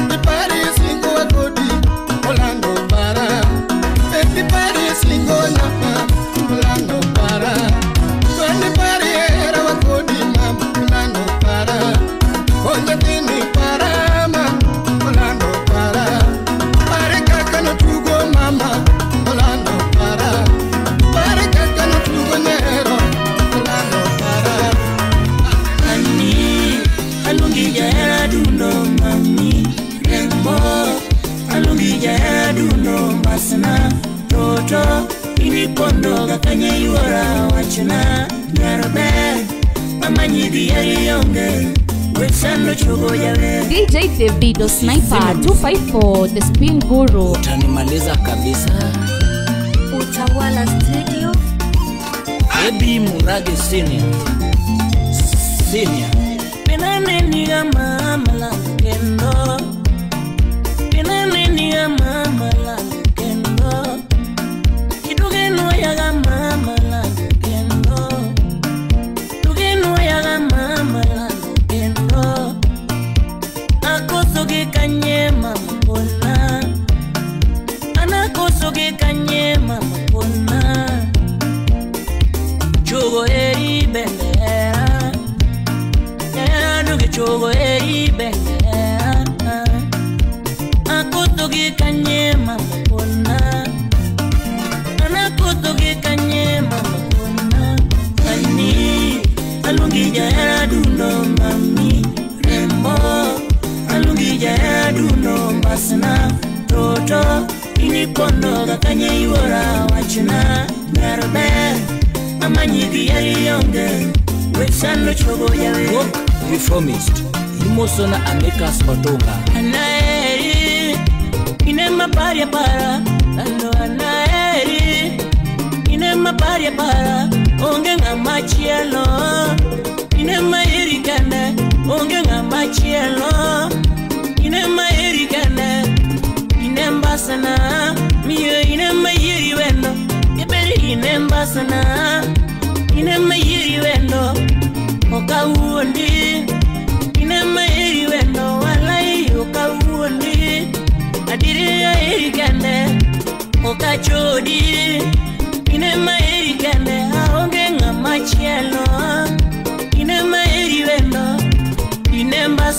Pipari singo akodi Olando para Pipari singo nyama Olando para Twani pari era wakodi mama Olando para Onyatini para mama Olando para Pare kaka no tugo mama Olando para Pare kaka no tugo nyero Olando para Ani alungi jahera dundo mami Rembo alungi jahera dundo masna Toto inipondo gakanye yuora wachna Nyarobe mama nyidi yari yonge Wesando chogo yawe DJ Davido Sniper 254 The Spin Guru. Utanimaliza kabisa. Utawala Studio. Ebi Murage Senior Senior Penane niga mama la kendo Penane niga mama la kendo Kiduge no yaga mama la kendo Duge no yaga mama la kendo Akoso ge kanye mama kona Anakoso ge kanye mama kona Chogo eri bendera Duge chogo eri bendera Akoto ge kanye mama kona Anakoto ge kanye mama kona Ani alungi jahera dundo mami Rembo alungi jahera dundo masna Toto inipondo gakanye yuora wachna Nyarobe mama nyigi yari yonge Wesando chogo yawe Work reformist Imosona Amekas Otonga Anaeri inema paria para Lando anaeri inema paria para Onge ngama chielo Inema eri kende Onge ngama chielo Inema eri kende Inemba sana Miyo inema yeri wendo Eberi inemba sana Inema yeri wendo Okawuondi Inema eri wendo Walai okawuondi Adiria eri kende Okachodi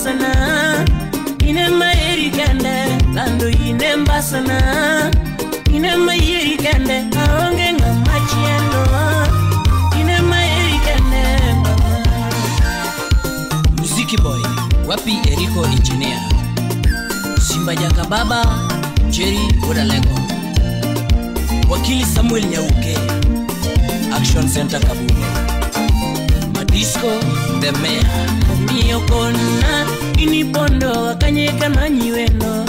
mbasana ine maeri kende lando ine mbasana ine maeri kende aonge ng'ama chielo ine maeri kende mama. Muziki boy wapi Eriko engineer Simba Jakababa Jerry Odalego Wakili Samuel Nyauke Action Center Kabule Madisco the mayor Mio kona inipondo kanyeka manyiwendo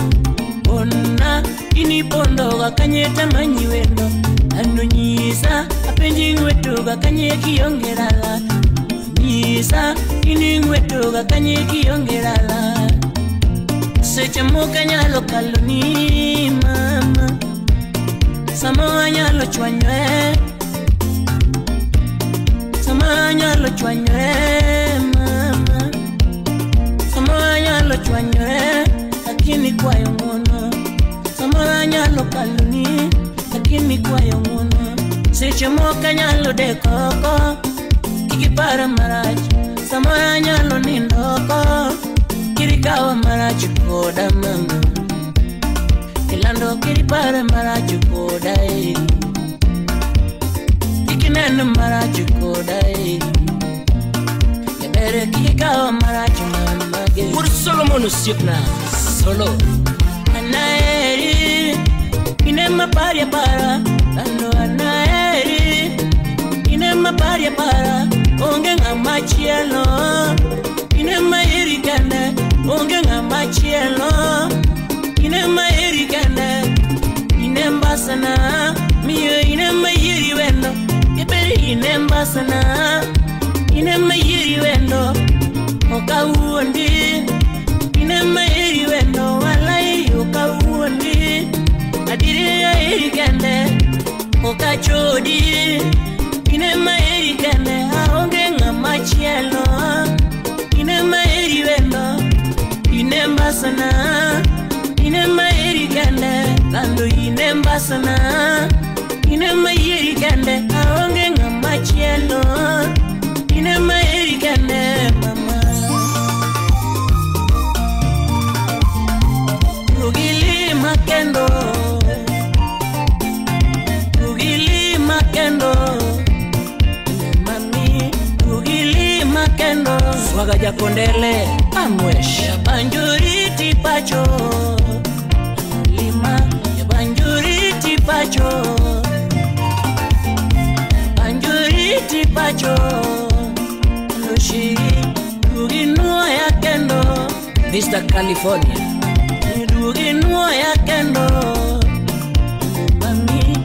kona inipondo kanyeta manyiwendo anonyisa apenji ngweto kanyeki ongerala nyisa iningweto kanyeki ongerala seche moko anyalo kalo ni mama samo anyalo chwanyre samo anyalo chwanyre mama samo anyalo chwanyre lakini kwayo ng'uono samo anyalo kalo ni lakini kwayo ng'uono seche moko anyalo deko oko kikipara marach samo anyalo nindo oko kirikawa marach koda mama ilando kiripara marach koda e ikineno marach koda e yabere kirikawa marach mama ge Ur Solomon osiepna solo anaeri ine mapari para lando anaeri ine mapari para onge ng'ama chielo ine maeri kende onge ng'ama chielo ine maeri kende ine mbasana miyo ine maeri wendo keberi ine mbasana ine maeri wendo okawuondi ine maeri wendo walai okawuondi adiri eri kende okachodi ine maeri kende aonge ng'ama chielo ine maeri wendo ine mbasana ine maeri kende lando ine mbasana ine maeri kende aonge ng'ama chielo ine maeri kende mama Rugilima kendo Rugilima kendo mami Rugilima kendo Swaga Jakondele Amwesh Yabanjuriti pacho Lima Yabanjuriti pacho Banjuriti pacho Lushi Ruginua ya kendo Mr. California Ruginua ya kendo Mami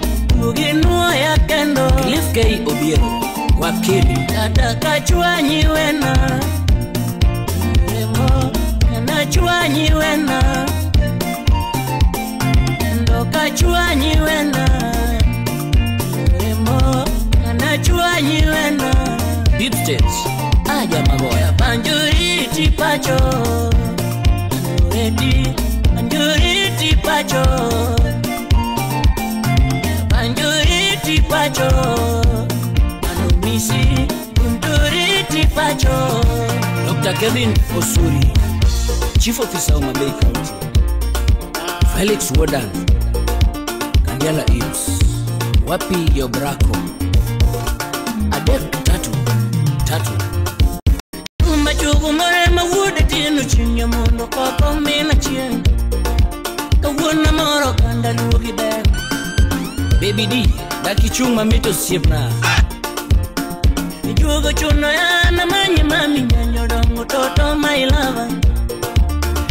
Ruginua ya kendo Cliff K. Obiero Wakili Kata kachwanyi wena Remo Kanachwanyi wena Ndo kachwanyi wena Remo Kanachwanyi wena Deep States Aja Magoya Banjuriti pacho Anureti Banjuriti pacho Banjuriti pacho Anumisi Banjuriti pacho Dr. Kevin Osuri Chief Officer of Mabei County Felix Wodan Kandiala Ibs Wapi Yobrako Adek tatu tatu Machugu more mawude tinu chinyo mundo koko mina chien Kawuono moro kanda luogi ber Baby D dakichung mamit osiepna Ijuogo chuno yana manye mami nyanyo dongo toto my lover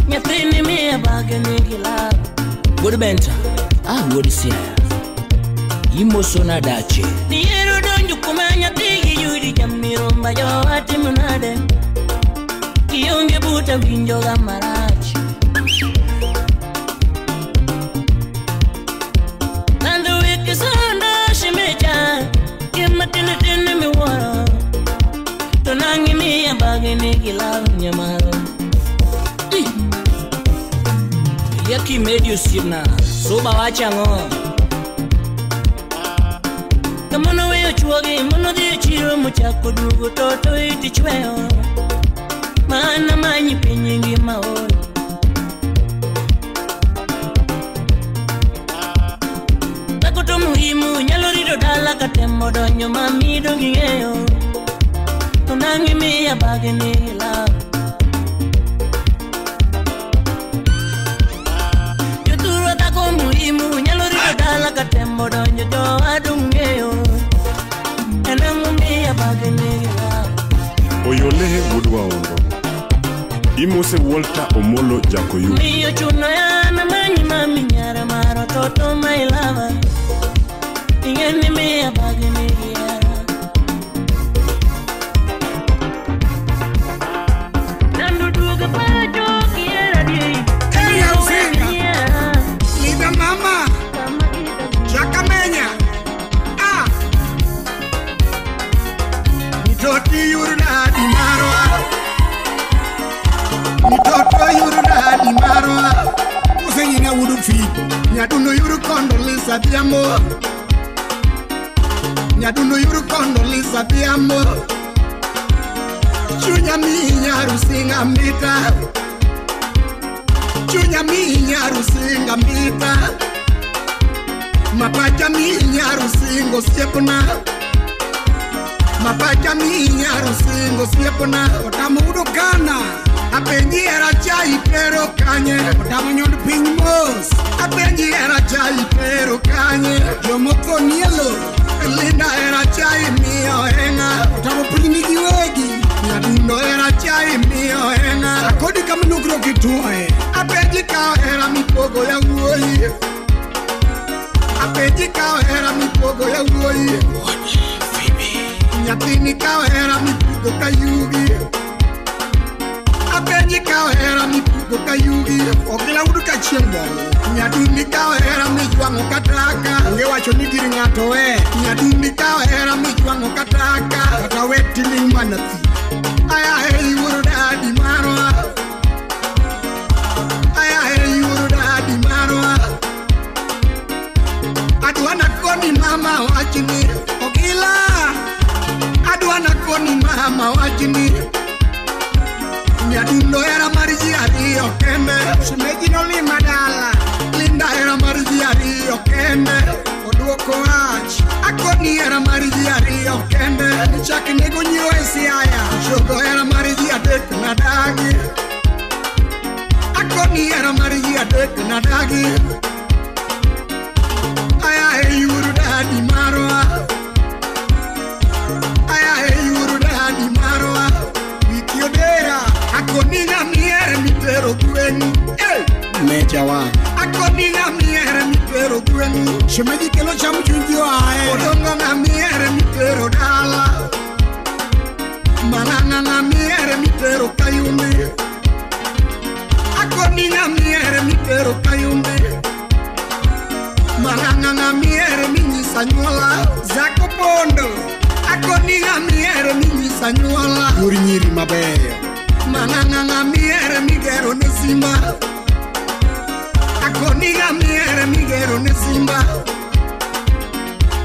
Nyathini miya bage nigi love Wuod Benta ah wuod Siaya Imosona dache Diero donjo kuma nyathigi yudi jamiromba jo atimo nade Kionge buta winjoga marach Nando wiki sanda shimecha Kima tini tini miworo To nangi miya bage nigi love nyamaro Yaki medi osiepna Suba wachang'o Kamono weyo chuogi mono dhi e chiro mochako duogo toto iti chweyo Mana manyi piny ngima ol. Dhako to muhimu nyalo rito dala katemo donjo mami dong ing'eyo. To nang' imiya bagni love. Jothurwa dhako muhimu nyalo rito dala katemo donjo jo adong' ng'eyo. To nang' imiya bagni love. Oyole wuod Waondo. Imose Walter Omolo Jakoyu. Miyo chuno yana manyi mami nyara maro toto my lover. Ingeni miya bagni yara. Nandu duga pacho kiera di. Hey Usinga. Linda mama. Chakamenya. Ah. Nitoti yurda di marwa. Mtoto yuru dadi marwa. Usenyina wudu fi. Nyadundo yuru kondo lisa diamo. Nyadundo yuru kondo lisa diamo. Chunya mi nyarusinga mita. Chunya mi nyarusinga mita. Mapacha mi nyarusingo siepona. Mapacha mi nyarusingo siepona. Otamu kana. Apenji era chai pero kanye. Otamu nyond piny mos. Apenji era chai pero kanye. Jomoko nielo. Linda era chai miyo enga. Otamu piny nigi wegi. Nyadundo era chai miyo enga. Akodi kama nukro kituoe. Apenji kao era mipogo ya wuoyi. Apenji kao era mipogo ya wuoyi. Nyathini kao era mipugo kayugi. Apenji kao hera mipugo kayugi. Okila udu kachieng' bongo. Nyadundi kao hera mijwang'o kataka. Onge wacho ni gir ng'ato we. Nyadundi kao hera mijwang'o kataka. Kata we tiling' mana thi. Aya heri wuoro dadi marwa. Aya heri wuoro dadi marwa. Adwa nakoni mama wachni. Okila. Adwa nakoni mama wachni. Nyadundo era mar ji ariyo kende. Shemeji nolima dala. Linda era mar ji ariyo kende. Oduoko wach. Akoni era mar ji ariyo kende. Chak nego nyiewo e Siaya. Chogo era mar ji adek nadagi. Akoni era mar ji adek nadagi. Aya e yuru dadi marwa. Aya e yuru dadi marwa. Wiki odera. Akoni ng'amiere mitero gweng'u. Hey! Meja wa. Akoni ng'amiere mitero gweng'u. Shemeji kelo cham chuny ji oae. Odongo ng'amiere mitero dala. Malang'a ng'amiere mitero kayumbi. Akoni ng'amiere mitero kayumbi. Malang'a ng'amiere minyisa nyuola. Zako pondo. Akoni ng'amiere minyisa nyuola. Yor nyiri mabeyo. Mananga ng'amiere migero ne simba. Akoni ng'amiere migero ne simba.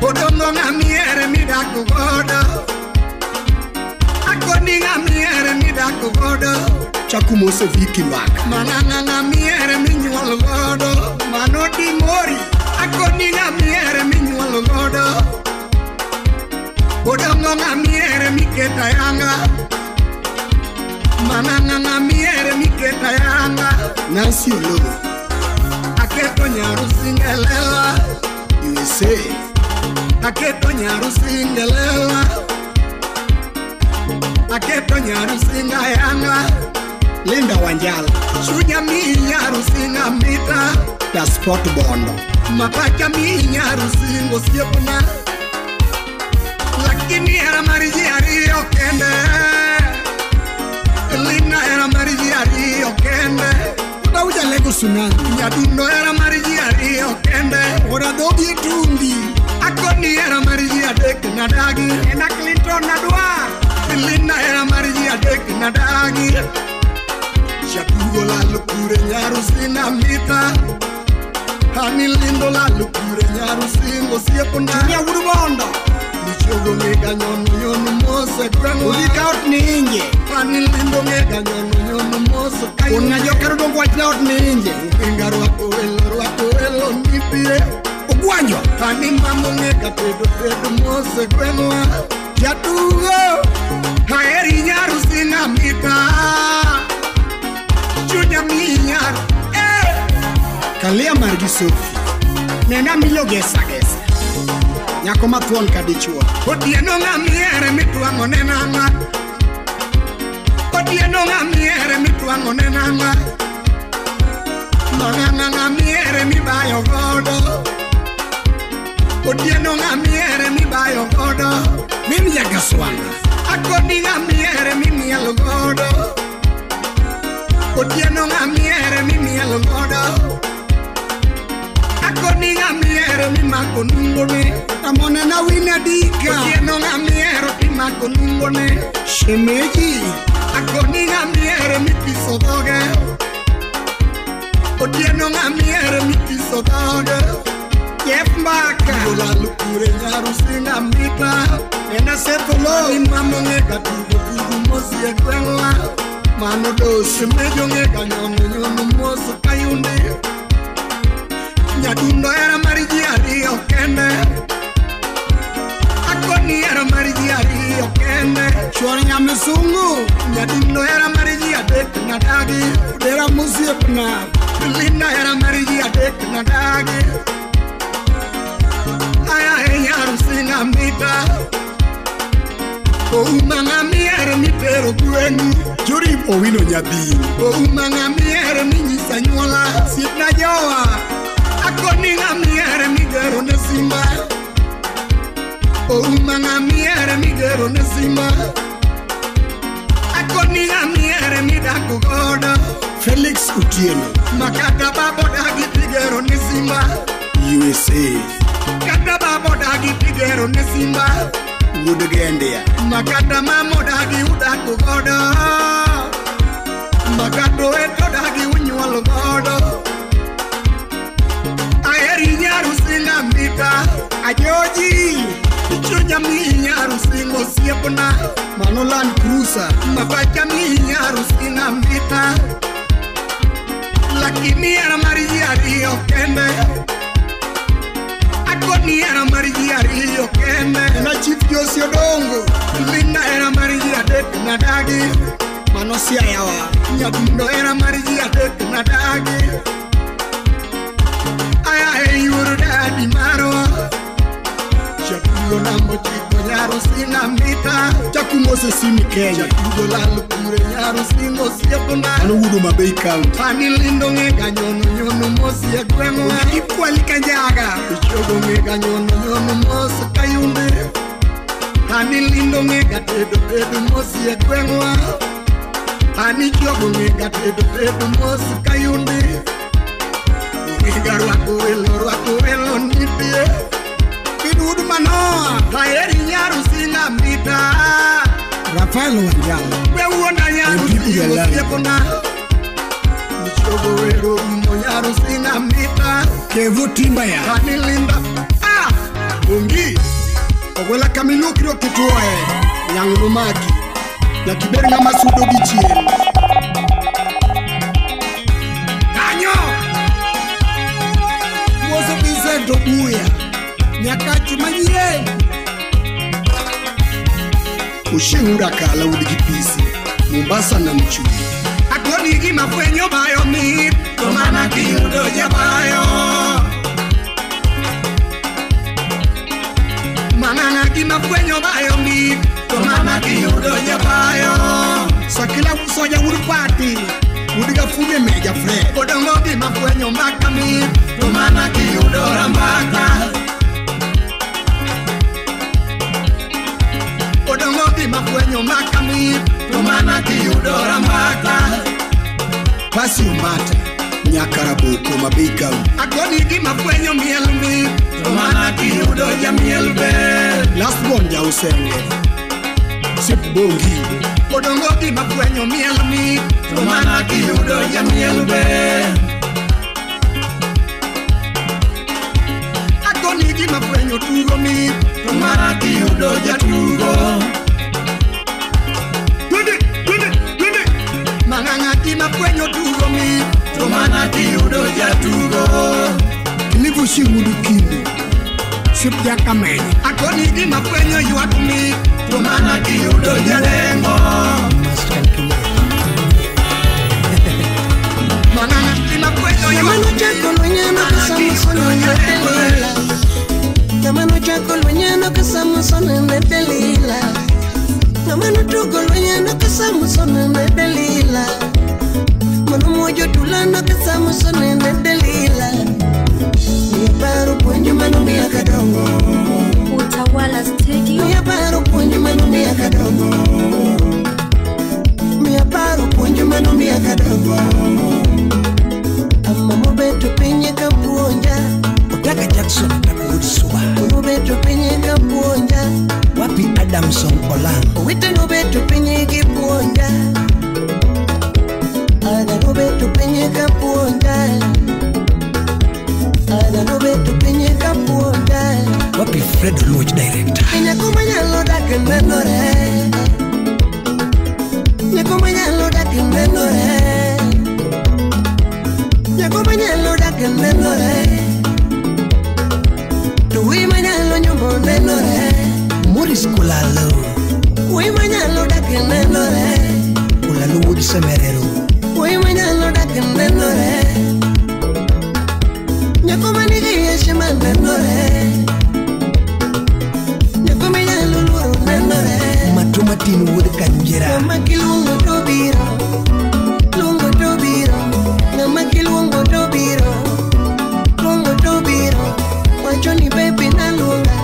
Odongo ng'amiere midako godo. Akoni ng'amiere midako godo. Chakumose Viki Mbaka. Mananga ng'amiere minyuolo godo. Mano dimori. Akoni ng'amiere minyuolo godo. Odongo ng'amiere miketa yanga. Mananga ng'amiere miketa yanga. Nancy Ololo. Aketo nyarusingelela. USA. Aketo nyarusingelela. Aketo nyarusinga yanga. Linda Wanjala. Chunya mi nyarusinga mita. Da sport bondo. Mapacha mi nyarusingo siepona. Lakini era mar ji ariyo kende. Linda era mar ji ariyo kende. Odauja lego tsunami. Nyadundo era mar ji ariyo kende. Ora dhogi tumbi. Akoni era mar ji adek nadagi. Ena Clinton nadwa. Linda era mar ji adek nadagi. Jadugo lalo kure nyarusinga mita. Ani lindo lalo kure nyarusingo siepona. Chunya wuod Bondo. Ichogo ngega nyono nyono mose gweng'wa. Udhi ka ot ni inje. Ani lindo ngega nyono nyono mose kayunde. Un ng'a jokero dongo wachna ot ni inje. Oginga rwako welo nitie. Ogwanjo. Ani mamo ngega tedo tedo mose gweng'wa. Jatugo. Aheri nyarusi ng'amita. Chunya minyar. Kalia margi Sofi. Nena milo gesa gesa. Nyako mathuon ka dichuo. Otieno ng'amiere mitwang'o ne nang'a. Otieno ng'amiere mitwang'o ne nang'a. Mang'ang'a ng'amiere mibayo godo. Otieno ng'amiere mibayo godo. Mimi jagaswanga. Akoni ng'amiere mimielo godo. Otieno ng'amiere mimielo godo. Akoni ng'amiere mimako nungone. Tamone na wina dika. Otieno ng'amiero timako nungone. Shemeji. Akoni ng'amiere mitiso dhoge. Otieno ng'amiere mitiso dhoge. Jeff Mbaka. Olalo kure nyarusi ng'amita. Ena sefolo. Ni mamo ng'ega tugo tugo mosi e gweng'wa. Mano dos. Shemejo ng'ega nyono nyono mosi kayunde. Nyadundo era mar ji ariyo kende. Akoni era mar ji ariyo kende. Chuor nyamisungu. Nyadundo era mar ji adek nadagi. Dera mosiepna. Linda era mar ji adek nadagi. Aya e nyarusi ng'amita. Ouma ng'amiere mitero gweng'u. Jori Owino nyadhi. Ouma ng'amiere minyisa nyuola. Siepna jowa. Akoni ng'amiere migero ne simba. Ouma ng'amiere migero ne simba. Akoni ng'amiere midako godo. Felix Otieno. Makata babo dagi tigero ne simba. USA. Kata babo dagi tigero ne simba. Wuod Gendia. Makata mamo dagi udako godo. Makata eto dagi unyuolo godo. Aheri nyarusi ng'amita. Ajoji. Chunya mi nyarusi ngosiepna. Mano Land Cruiser. Mapacha mi nyarusi ng'amita. Lakini era mar ji ariyo kende. Akoni era mar ji ariyo kende. Ena Chief Josi Odongo. Linda era mar ji adek nadagi. Mano Siayawa. Nyadundo era mar ji adek nadagi. Aya e yuor dadi marwa. Chatugo nambo chiko nyarusi ng'amita. Chakumose simi Kenya. Chatugo lal kure nyarusi ngosiepna. Mano wuod Homa Bay County. Ani lindo ng'ega nyono nyono mosi e gweng'wa. Ikwali kanjaga. Ichogo ng'ega nyono nyono mosi kayunde. Ani lindo ng'ega tedo tedo mosi e gweng'wa. Ani chogo ng'ega tedo tedo mosi kayunde. Ng'ega rwako welo nitie. Pidud manoa. Aheri nyarusi ng'amita. Rafael Wanjala. We wuonda nyarusi ngosiepna. Michogo wero umo nyarusi ng'amita. Kevu Timbaya. Ani linda. Ah! Bongi. Ogwela kamilukri okituoe. Nyang' nomaki. Nyaka ibed ng'ama sudo gi chien. Kanyo! Mose Vincent Obuya. Nyakachi manyien. Ochieng' Urakala wuod gi Pisi. Mombasa nam chumbi. Akoni gima fwenyo bayo mit. To mana kiyudo jabayo. Mang'ang'a gima fwenyo bayo mit. To mana kiyudo jabayo. Sakila Soja wuod Pati. Wuod Gafuge Meja Fred. Odongo gima fwenyo mbaka mit. To mana kiyudo rambaka. Odongo gima fwenyo mbaka mit. To mana kiyudo rambaka. Pasi Umbata. Nyakaraboko Homa Bay County. Akoni gima fwenyo miel mit. To mana kiyudo jamiel ber. Last born Jausenge. Sip Bongi. Odongo gima fwenyo miel mit. To mana kiyudo jamiel ber. Akoni gima fwenyo tugo mit. To mana kiyudo gima fwenyo tugo mi to mana kiyudo jatugo. Kilivu Shimudu Kindi Sipja Kamenya. Akoni gima fwenyo ywak mi to mana kiyudo jalengo. Mana gima fwenyo ywak mi. Namano chako lwenyano ka Samson ne Delila. Namano tugo lwenyano ka Samson ne Delila. Mano mojo tulano ka Samson ne Delila. Miya paro puonjo mano miya kadongo. Utawala Studio. Miya paro puonjo mano miya kadongo. Miya paro puonjo mano miya kadongo. Amma mobeto piny ka puonja. Otaka Jackson Otaka Suba. Obeto piny ka puonja. Wapi Adamson Olang. Owete nobeto piny gi puonja. Ada nobeto piny ka puonja. Ada nobeto piny ka puonja. Wapi Fred Oluoch director. Nyako manyalo dak nenore. Nyako manyalo dak nenore. Nyako manyalo dak nenore. Wi manyalo nyombo nenore. Morris Kulalo. Wi manyalo dak nenore. Kulalo wuod Semerero. Wi manyalo dak nenore. Nyako manigi heshima nenore. Nyako manyalo luoro nenore. Matu matin wuod Kanjera. Ng'ama kiluongo to biro. Luongo to biro. Ng'ama kiluongo to biro. Luongo to biro. Wacho ni baby naluonga,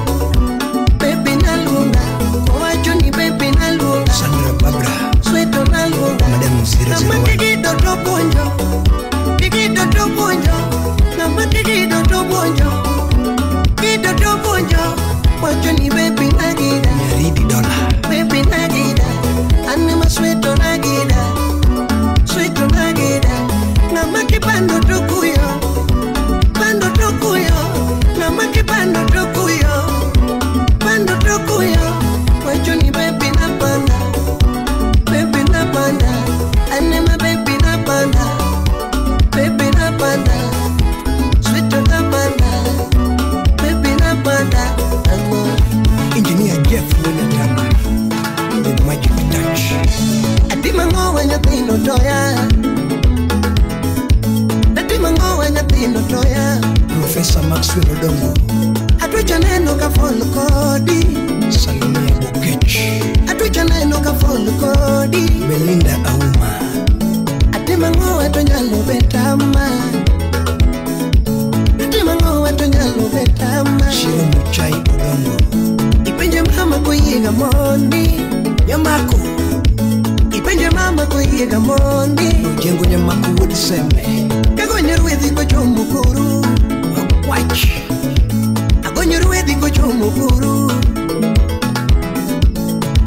baby naluonga. Wacho ni baby naluonga. Sandra Babra. Sweto naluonga. Madam 001. Ng'ama kigido to puonjo, kigido to puonjo. Ng'ama kigido to puonjo, kigido to puonjo. Wacho ni baby nagida. Nyaridi dola. Baby nagida. Anema sweto nagida, sweto nagida. Ng'ama kipando to kuyo, pando to kuyo. Ng'ama kipando to kuyo, pando to kuyo. Wacho ni baby napanda, baby napanda. Anema baby napanda, baby napanda. Sweet napanda, baby napanda. Ango. Engineer Jeff Winatamba, the magic touch. Atima ngowa nyathino toya. Atima ngowa nyathino toya. Professor Maxwell Odongo. Atwecha neno ka fol kodi. Salomia Bokech. Atwecha neno ka fol kodi. Belinda Auma. Atima ngowa to nyalo betama. Atima ngowa to nyalo betama. Shiro Muchai Odongo. Ipenje mama koyiega mondi. Nyamako. Ipenje mama koyiega mondi. Ojengo Nyamako wuod Seme. Kagonyo rwedhi kochomo kuru. Wach. Agonyo rwedhi kochomo kuru.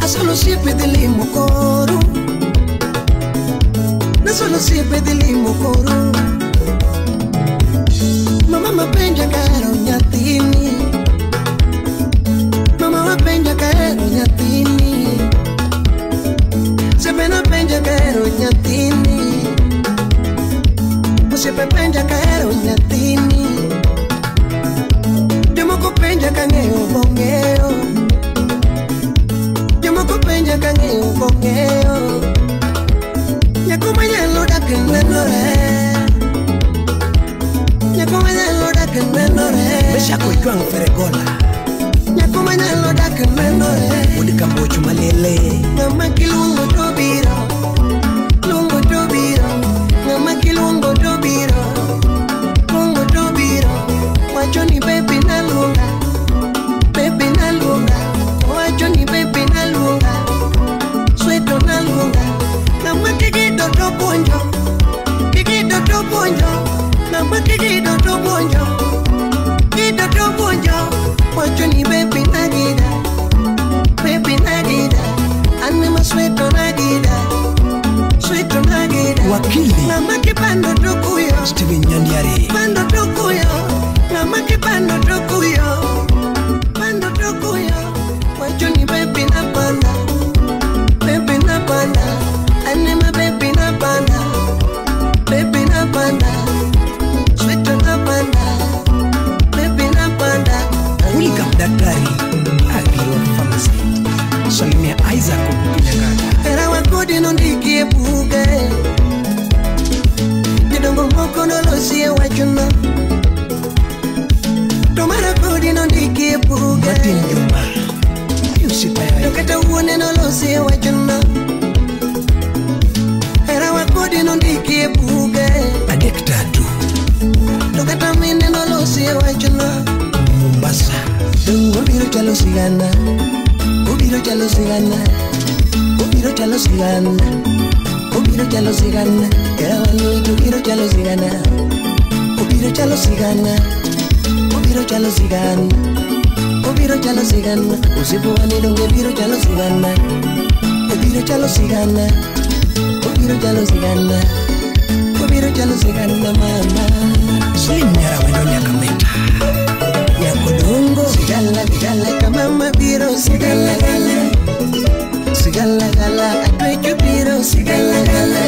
Asolo osiepe dhi limo koru. Nasolo osiepe dhi limo koru. Mama mapenja kahero nyathini. Mama mapenja kahero nyathini. Sepe napenja kahero nyathini. Osiepe penja kahero nyathini. Jomoko penja kang'eyo bong'eyo. Jomoko penja kang'eyo bong'eyo. Nyako manyalo dak nenore. Nyako manyalo dak nenore. Meshako Ojwang' Feregola. Nyako manyalo dak nenore. Wuod Kabocho Malele. Ng'ama kiluongo to biro, luongo to biro. Ng'ama kiluongo to biro, luongo to biro. Wacho ni baby naluonga, baby naluonga. Wacho ni baby naluonga, sweto naluonga. Ng'ama kigido to puonjo, kigido to puonjo. Ng'ama kigido to puonjo, kigido to puonjo. Wacho ni baby nagida, baby nagida. Anema sweto nagida, sweto nagida. Wakili Ng'ama kipando to kuyo, Steven Nyandiare. pando to kuyo. Ng'ama kipando to kuyo, pando to kuyo. Wacho ni baby napanda, baby napanda. Anema baby napanda, nolosi wachna. Hera wakodi nondikie buge. Adek tatu. To kata mine nolosi wachna. Mombasa. Dongo biro chalo sigana. Obiro chalo sigana. Obiro chalo sigana. Obiro chalo sigana. Hera wanu obiro chalo sigana. Obiro chalo sigana. Obiro chalo sigana. Obiro chalo sigana. Usipo wani donge biro chalo sigana. Obiro chalo sigana. Obiro chalo sigana. Obiro chalo sigana mama. Slim nyara wendo nyakameta. Nyakodongo sigala gala kama mama biro sigala gala. Sigala gala atwecho biro sigala gala.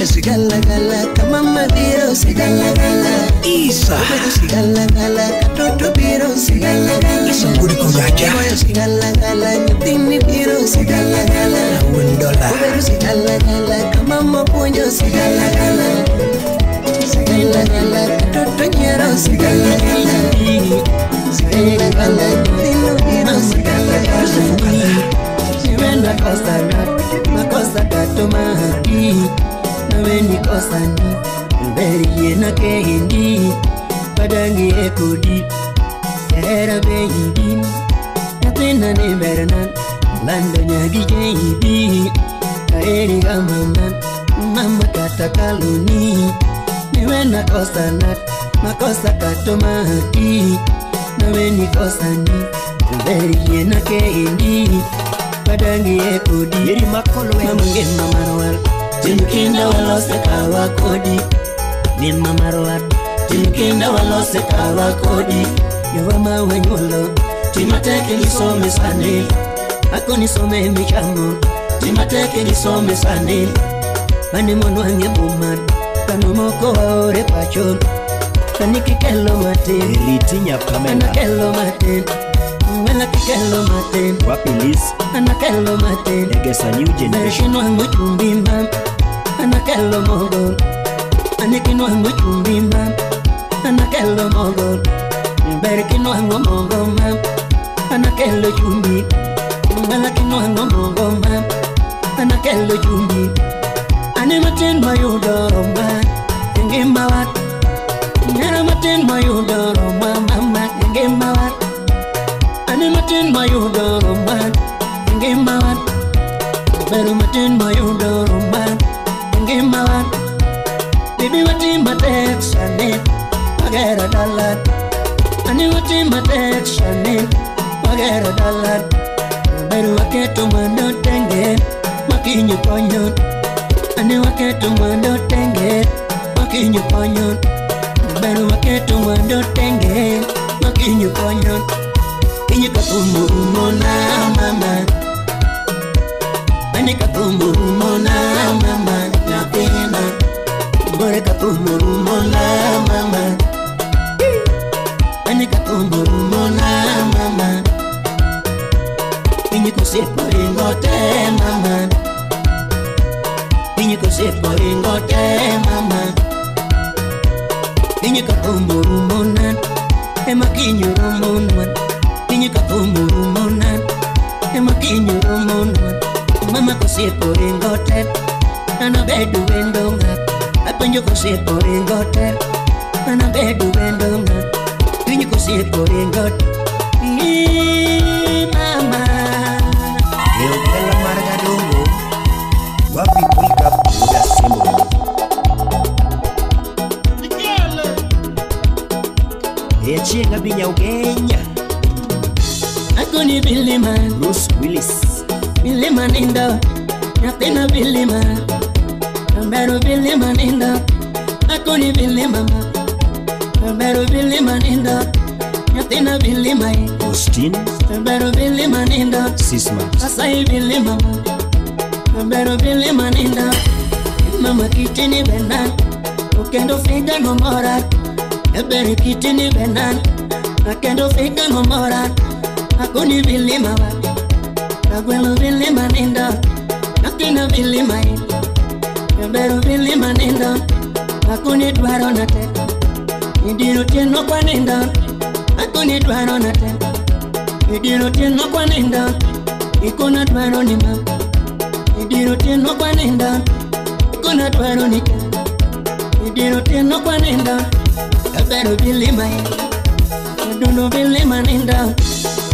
Sigala gala kama mama biro sigala gala. Isa obiro sigala gala katoto biro sigala gala. Isa ngudi kogacha. Sigala gala nyathini biro sigala gala. Wendola. Obiro sigala gala kama mama puonjo sigala gala. Sigala gala katoto nyiero sigala gala. Sigala gala nyathino biro sigala gala. Siwenda kosa makosa katomati. Nawe nikosani mberiye na kendi padangi ekodi era bendi napenda ni bernan lando nyagi jebi kaeri mama mama kata kaluni niwe nakosana makosa katomati. Nawe nikosani mberiye na kendi padangi ekodi yeri makolwe mamunge mamarwal. Timkinda walose kawa kodi. Mima marwar. Timkinda walose kawa kodi. Yowama wenyulo. Timateke nisome sani. Ako nisome michamo. Timateke nisome sani. Mane monwange buman. Kanomoko waore pacho. Kanikikelo matin. Elitinya Pamela. Anakelo matin. Anakelo matin. Wapilis. Anakelo matin. Egesa new generation. Berkinwango chumbi mam. Anakelo mogo. Anikinwango chumbi mam. Anakelo mogo. Berkinwango mogo mam. Anakelo chumbi. Anakinwango mogo mam. Anakelo chumbi. Ane matin mayudo roma. Ngima wat. Nyara matin mayudo roma mama. Ngima wat. Ane matin mayudo roma. Ngima wat. Beru matin mayudo roma. Ngima wat. Bibi watim matek sane. Wagera dalat. Ane watim matek sane. Wagera dalat. Beru waketo mwando tenge. Makinyo ponyo. Ane waketo mwando tenge. Makinyo ponyo. Beru waketo mwando tenge. Makinyo ponyo. Inyi katumuru na mama. Ani katumuru na mama. Nyathina. Bore katumuru na mama. Ani katumuru na mama. Inyi kosepo ringote mama. Inyi kosepo ringote mama. Inyi katumuru na. Ema kinyuru mona. Inyi katumuru mona. Ema kinyuru mona. Mama kosepo ringote. Ana bedu wendo nga. Apenjo kosepo ringote. Ana bedu wendo nga. Inyi kosepo ringote. Mama. Eugela Margadongo. Wapi Pulika Buda Simbo. Echenga binya ugenya. Akoni bilima. Bruce Willis. Bilima nindo. Nyathina bilima. Mbero bilima nindo. Akoni bilima. Mbero bilima nindo. Nyathina bilima. Austin. Mbero bilima nindo. 6 months. Asai bilima. Mbero bilima nindo. Mama kitini benan. Ukendo figa no mora. Ebere kitini benan. Akendo figa no mora. Akoni bilima wa. Agwelo bilima nindo. Nyathina bilima. Ebero bilima nindo. Akoni dwaro na te. Idiro tieno kwa nindo. Akoni dwaro na te. Idiro tieno kwa nindo. Ikona dwaro ni ma Idiro tieno kwa nenda Ikona dwaro ni Idiro tieno kwa nenda Abero vilima Adundo vilima nenda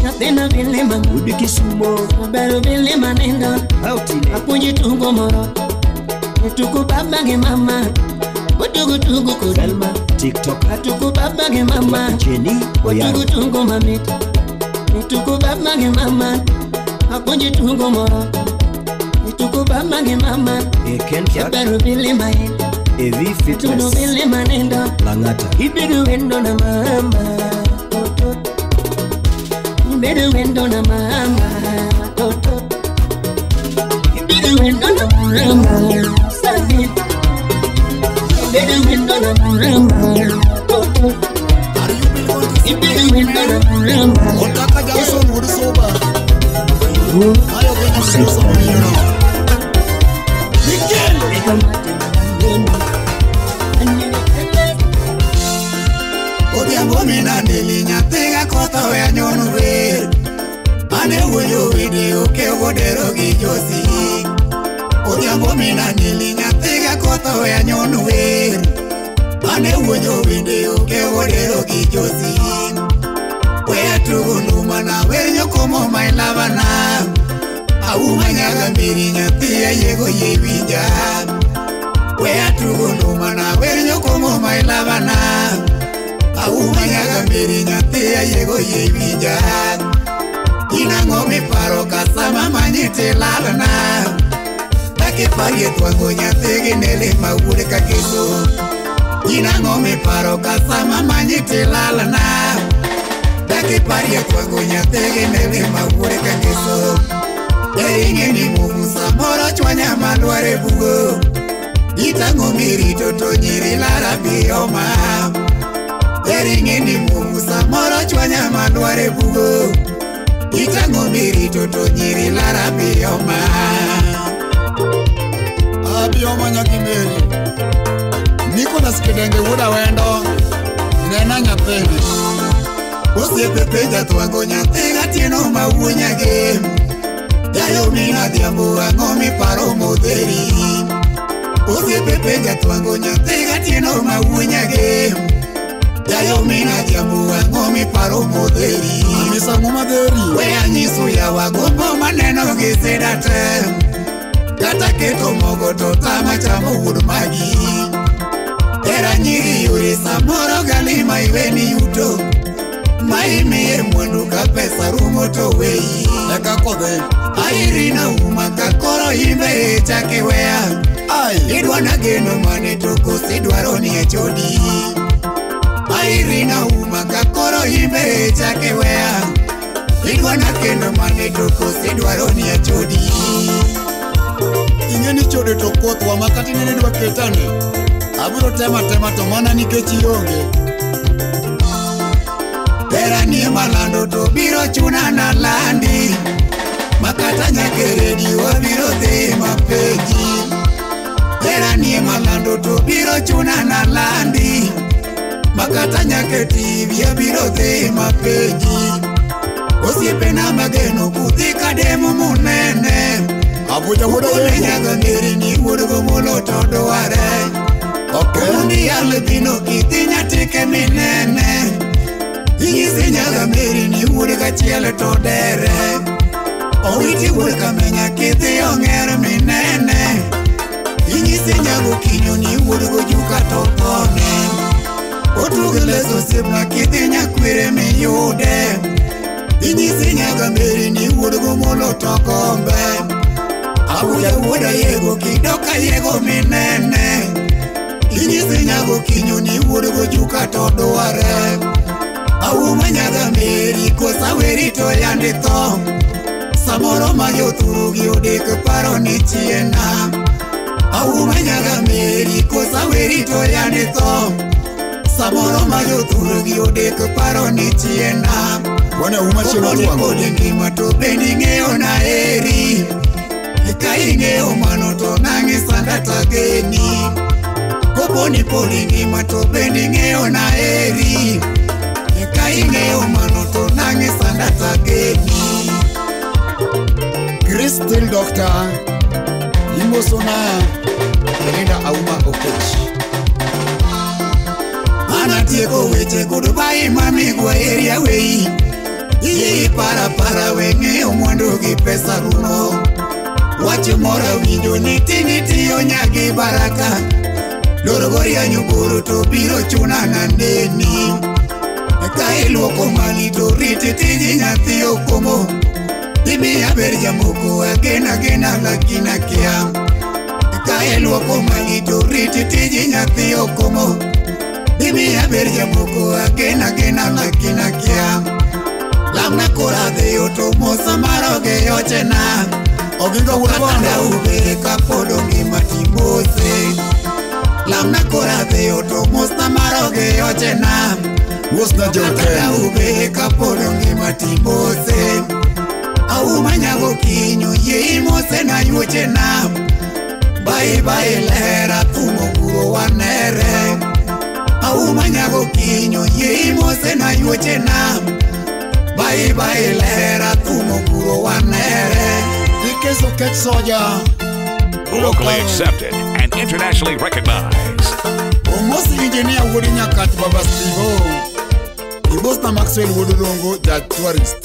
Nyathina vilima Udi Kisumo Abero vilima nenda Apuonji tugo moro Tugo baba gi mama Tugo tugo kod Selma TikTok Atugo baba gi mama Jenny Oyaro Tugo tugo mamit Tugo baba gi mama Apuonji tugo moro Tugo baba gi mama Ken Clark Abero vilima Evi Tugo Fitness vilima nenda Langata Ibedo wendo na mama Toto Ibedo wendo na mama Toto Ibedo wendo na mama Sabi Ibedo wendo na mama Toto Ibedo wendo na mama Otaka Jackson wuod Suba Ayo Kenya Suba Odhiambo mina ndeli nyathiga kotho we anyon wer Ane wuoyo wede okewo dero gi josi Odhiambo mina ndeli nyathiga kotho we anyon wer Ane wuoyo wede okewo dero gi josi We atugo nduma na wer nyokomo ma ilavana Auma nyaga mbiri nyathi ayiego yie winja We atugo nduma na wer nyokomo ma ilavana Auma nyaga mbiri nyathi ayiego yie winja In ang'o miparo ka sama manyi tilalna Dakiparie twango nyathi gi nele ma wuod kakeso In ang'o miparo ka sama manyi tilalna Dakiparie twango nyathi gi nele ma wuod kakeso Ing'e ni mugu samoro chwanya madware bugo Itang'o mirito to nyiri lara bioma Ing'e ni mugu samoro chwanya madware bugo Itang'o mirito to nyiri lara bioma Abioma nyakimeri Nicholas Kidenge wuod Awendo Nena nyathini Osiepe penja twango nyathi gatieno ma wuo nyagem Jayo mina dhiambo ang'o miparo modheri Osiepe penja twango nyathi gatieno ma wuo nyagem Jayo mina dhiambo ang'o miparo modheri Amisa ang'o madheri We anyiso yawa gombo maneno gi sida te Kata keto mogo to tama chamo wuod magi Hera nyiri yore samoro galima iweni yuto Ma imiye mwandu ka pesa rumo to weyi Eka kodhi Airina uma ka koro imbe chake weya Idwa na geno mane to kosi dwaro ni e chodi Airina uma ka koro imbe chake weya Idwa na kendo mane to kosi dwaro ni e chodi Ing'e ni chode to kothwa ma kata inene dwa ketane Abiro tema tema to mana nikech ionge Hera nie malando to biro chuna na landi Makata nyaka redio abiro dhi mapeji Hera nie malando to biro chuna na landi Makata nyaka TV abiro dhi mapeji Osiepena mageno kudhi kademo munene Abuja wuod Ayego nyaga ngeri ni wuod Gomolo to dware Omundi albino kidhi nyatike minene Inyisi nyaga mbiri ni wuod kachiel to dere Owiti wuod Kamenya kidhi ong'er minene Inyisi nyago kinyo ni wuod Gojuka to thone Otug leso osiepna kidhi nyakwere miyude Inyisi nyaga mbiri ni wuod Gomolo to kombe Abuja wuod Ayego kidok Ayego minene Inyisi nyago kinyo ni wuod Gojuka to dware Auma nyaga mbiri kosa weri to yandi tho Samoro ma jothuru gi odek paro ni chiena Auma nyaga mbiri kosa weri to yandi tho Samoro ma jothuru gi odek paro ni chiena Bwana uma chielo twang'o. Kod ngima to bende ing'eyo na heri. Ka ing'eyo mano to nang'i sanda tageni. Koponi pod ingima to bende ing'eyo na heri. Ka ing'eyo mano to nang'i sanda tageni. Crystal Doctor Imosona Belinda Auma Okech Manatieko weche goodbye mami gwa area wei. Iyi para para weng'eyo mwandu gi pesa rumo. Wach moro winjo ni tini tiyo nyagi baraka. Loro goria nyuguru to biro chuna na neni. Ka iluoko mali to riti tiji nyathi okomo. Imiya ber jamoko agena gena lakini akia. Ka iluoko mali to riti tiji nyathi okomo. Imiya ber jamoko agena gena lakini akia. Lamna kora de oto mosa maroge yochena. Oginga Katanda ube kapodo ngima timose. Lamna kora de oto mosa maroge yochena. Mosna Katanda ube kapodo ngima timose. Auma nyago kinyo ye imose na yochena. Bye bye lera tumo kuro wanere. Auma nyago kinyo ye imose na yochena. Bye bye lera tumo kuro wanere. Dikeso Kech Soja. Locally accepted and internationally recognized. Omosi engineer wuod Nyakat Baba Steve. Ibosna Maxwell wuod Rongo ja tourist.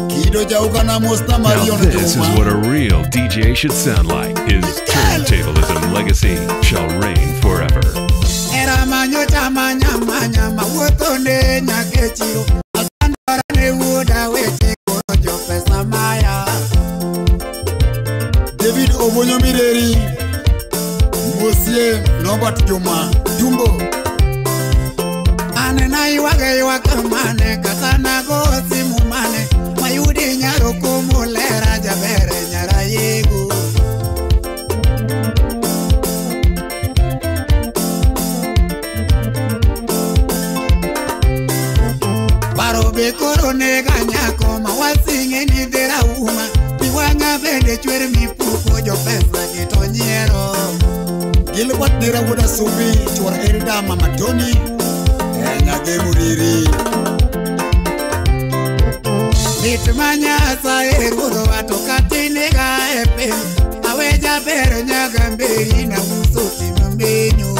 Kido jaugana mosna Now Marion this is Juma. what a real DJ should sound like. His turntablism legacy shall reign forever. Era manyo chama nyama nyama wuotho ne nyaka e chiro. Asandora ne wuoda weche koro jo pesa maya. David Obonyo Mireri. Mosie Norbert Juma Jumbo. An naywage ywak mane kata nago simu mane mayudi nyaro kumulera jaber nyara yego. Paro be koro nega nyako ma wasing'e ni dhi rauma. Pi wang'a bende chwer mipuko jo pesa gi to nyiero. Gilbert Nera wuod Asumbi chuor Elda Mama Tony. Nyage Muriri. Lit ma Nyasaye ruodhowa to katinega e piny. Awe jaber nyaga mberi na uso tim menyo.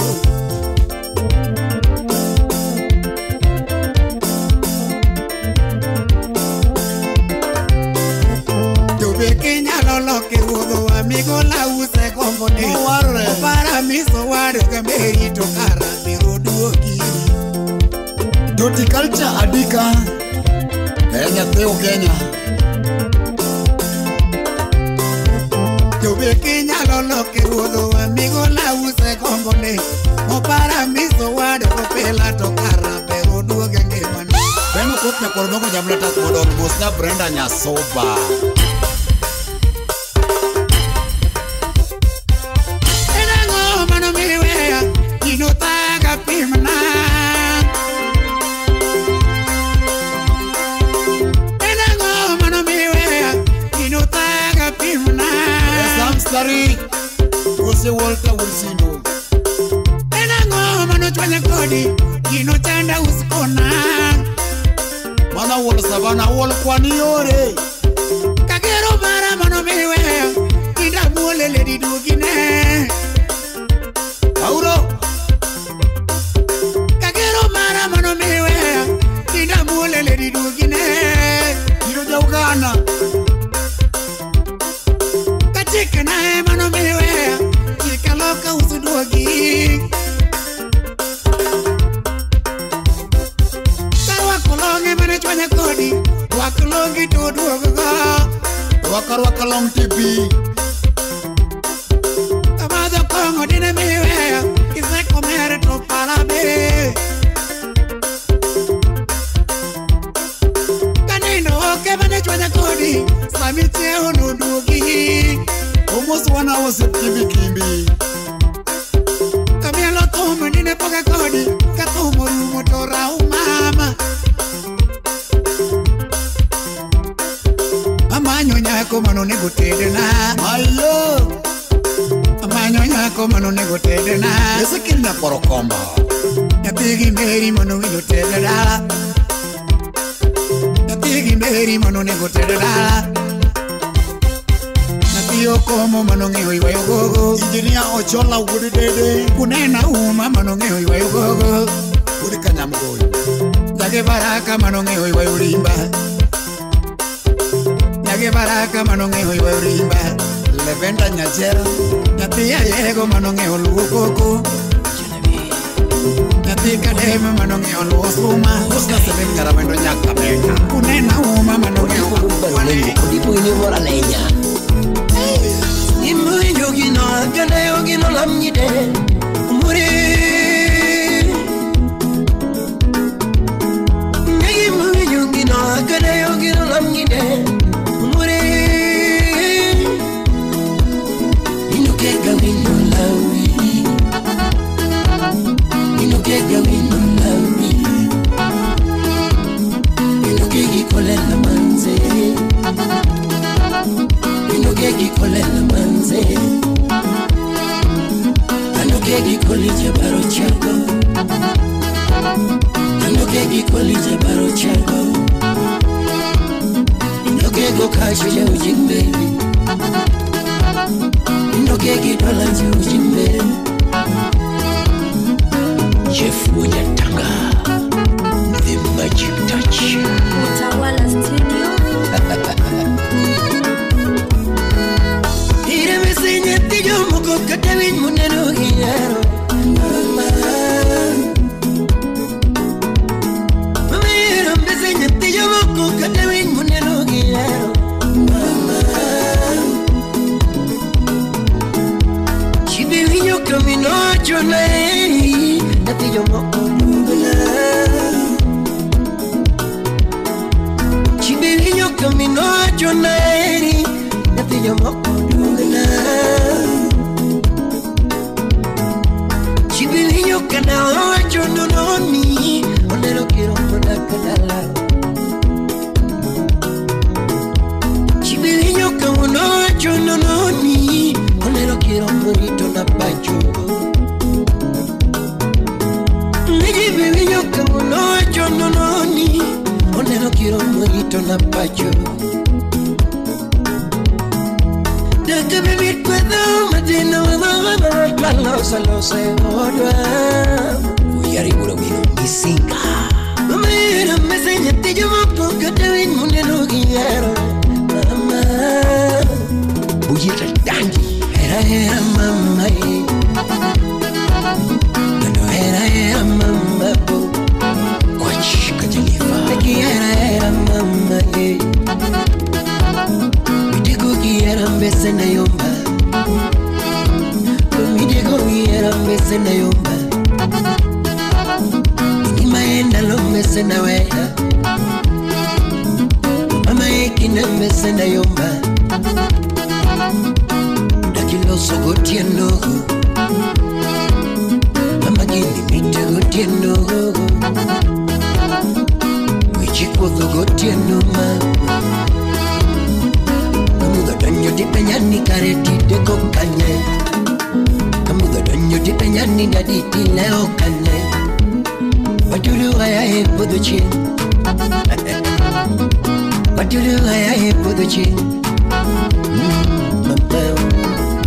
To be kinyalo loke ruodhowa migola use gombo ne. Owarre. Opara miso wadu ga mberi to kara biro duogi. Doti Culture Adika. Nyathi Kenya. To be kinyalo loke ruodhowa migola use gombo ne. Opara miso wadu kopela to kara biro duogi ngimane. Beno koth nyakwar dongo jamla tak modong mosna Brenda Nyasoba. En ang'o mano miweya gino thaga pimna. En ang'o mano miweya gino thaga pimna. Sam Stari. Mose Walter Wilsino. En ang'o mano chwanya kodi gino chanda uskona. Mana wuol Savana wuol kwani yore. Kagero mara mano miweya kinda muole ledi duogine. Auro. Kagero mara mano miweya kinda muole ledi duogine. Kido jaugana. Kachikna e mano miweya chikaloka usuduogi. Karwako longe mane chwanya kodi rwak longi to duogogo. Rwaka rwaka long tipi. Kamadho kong'o dine miweya kisekomer to parabe. Kanindo oke mane chwanya kodi sami chiewo noduogi. Omos wana osiep kimbi kimbi. Kamielo thum dine poga kodi ka thum orumo to rau mama. Amanyo nyako manonego tedna. Mayo. Amanyo nyako manonego tedna. Ezekiel nyakwar Okombo. Nyathi gi Mary mano winjo tedna dala. Nyathi gi mberi manonego ted dala. Nyathi okomo manong'eyo ywayo gogo. Injinia Ochola wuod Dede. Kunena uma manong'eyo ywayo gogo. Wuod Kanyamgoyo. Jage baraka manong'eyo ywayo rimba. Jage baraka manong'eyo ywayo rimba. Levenda Nyachera. Nyathi ayego manong'eyo luwo koko. Nyathi kadem manong'eyo luwo suma. Oscar Seven Nyarawendo nyaka Meka. Kunena uma manong'eyo Odipo ini mora lenya. Imuinjo gino agana yo gino lamnyide. Umuri. Imuinjo gino agana yo gino lamnyide. Umuri. Inokega wino lawi. Inokega wino lawi. Inokegi kolela manze. Inokegi kolela manze. Anokegi kolija baro chago. Anokegi kolija baro chago. Inokego kashu ya ujimbe. Inokegi dola ya ujimbe. Jeff Wonyatanga, The Magic Touch. Utawala Studio.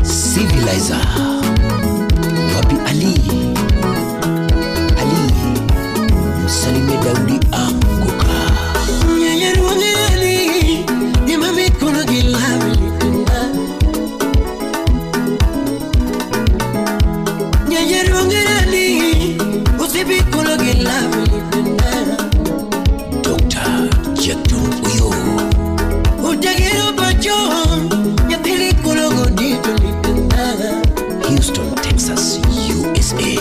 Civilizer Wapi Ali Ali Msalime Daudi Anguka. Dr. Jackton Uyo Houston, Texas, USA.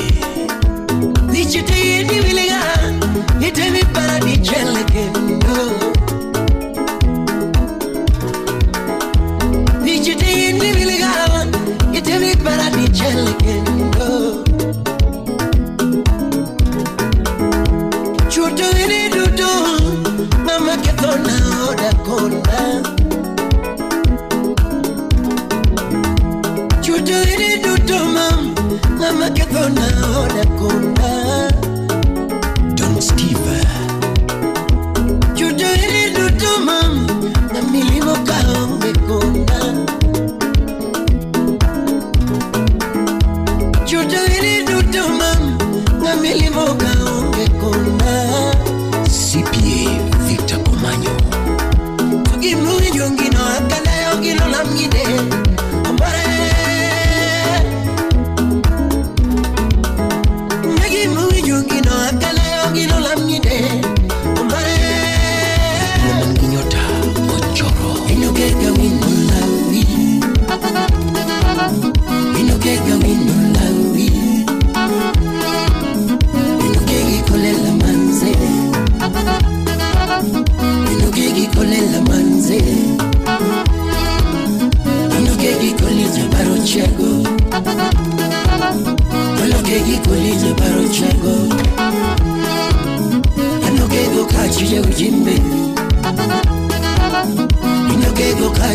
Don Steve.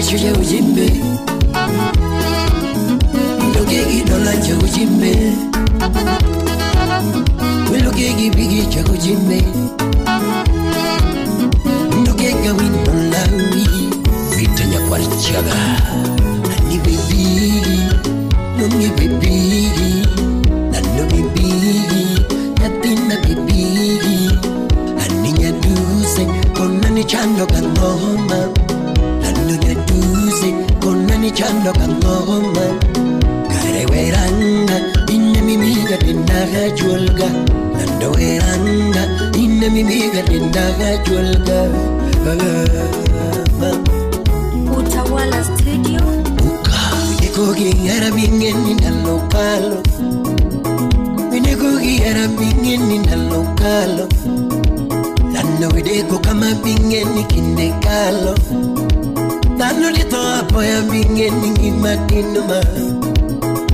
Pesha ujimbe Ndoge dola cha ujimbe Weluge bigi cha ujimbe Ndoge gawin dolawi Vitanya kwa chaga Nani baby Nongi baby Nano baby Natina baby Ani nyaduse Kona ni chando kangoma Nano nyaduse Kona ni chando kangoma Kareweranga Inne mimiga dindaga chulga Nando weranga Inne mimiga dindaga chulga Utawala Studio. Kogi era bingeni na lokalo Minekogi era bingeni na lokalo Lano ideko kama bingeni kindekalo Dano dito apoya bingeni ngimatinuma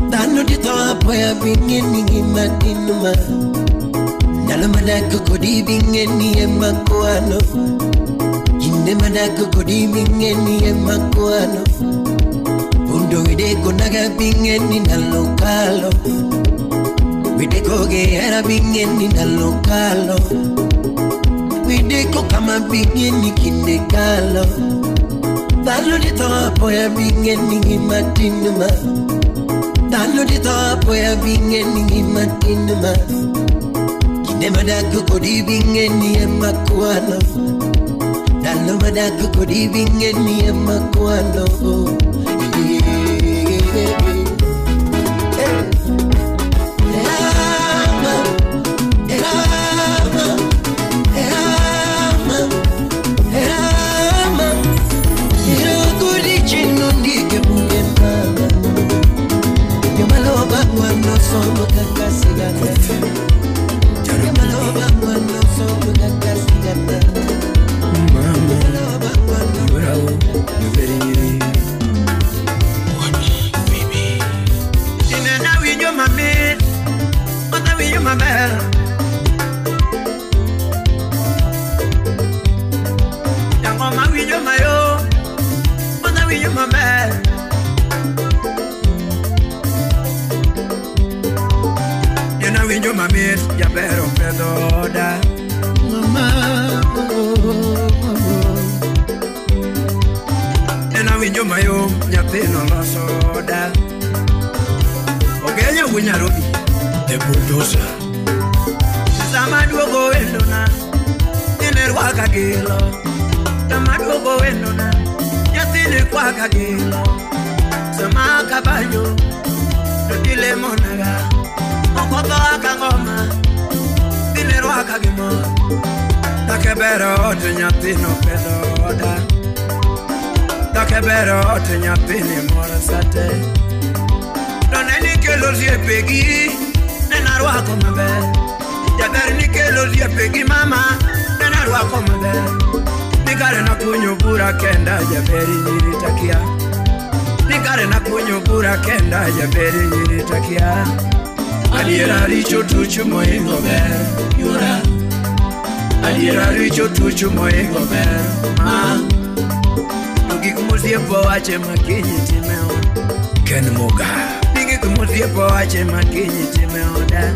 Dano dito apoya bingeni ngimatinuma Nalo madako kodi bingeni emakuano Kinde madako kodi bingeni emakuano Undo ideko naga bingeni na lokalo Wideko ge era bingeni na lokalo Wideko kama bingeni kindekalo Dalo dito apoya bingeni ngimatinuma Dalo dito apoya bingeni ngimatinuma Kinde madako kodi bingeni emakuano Dalo madako kodi bingeni emakuano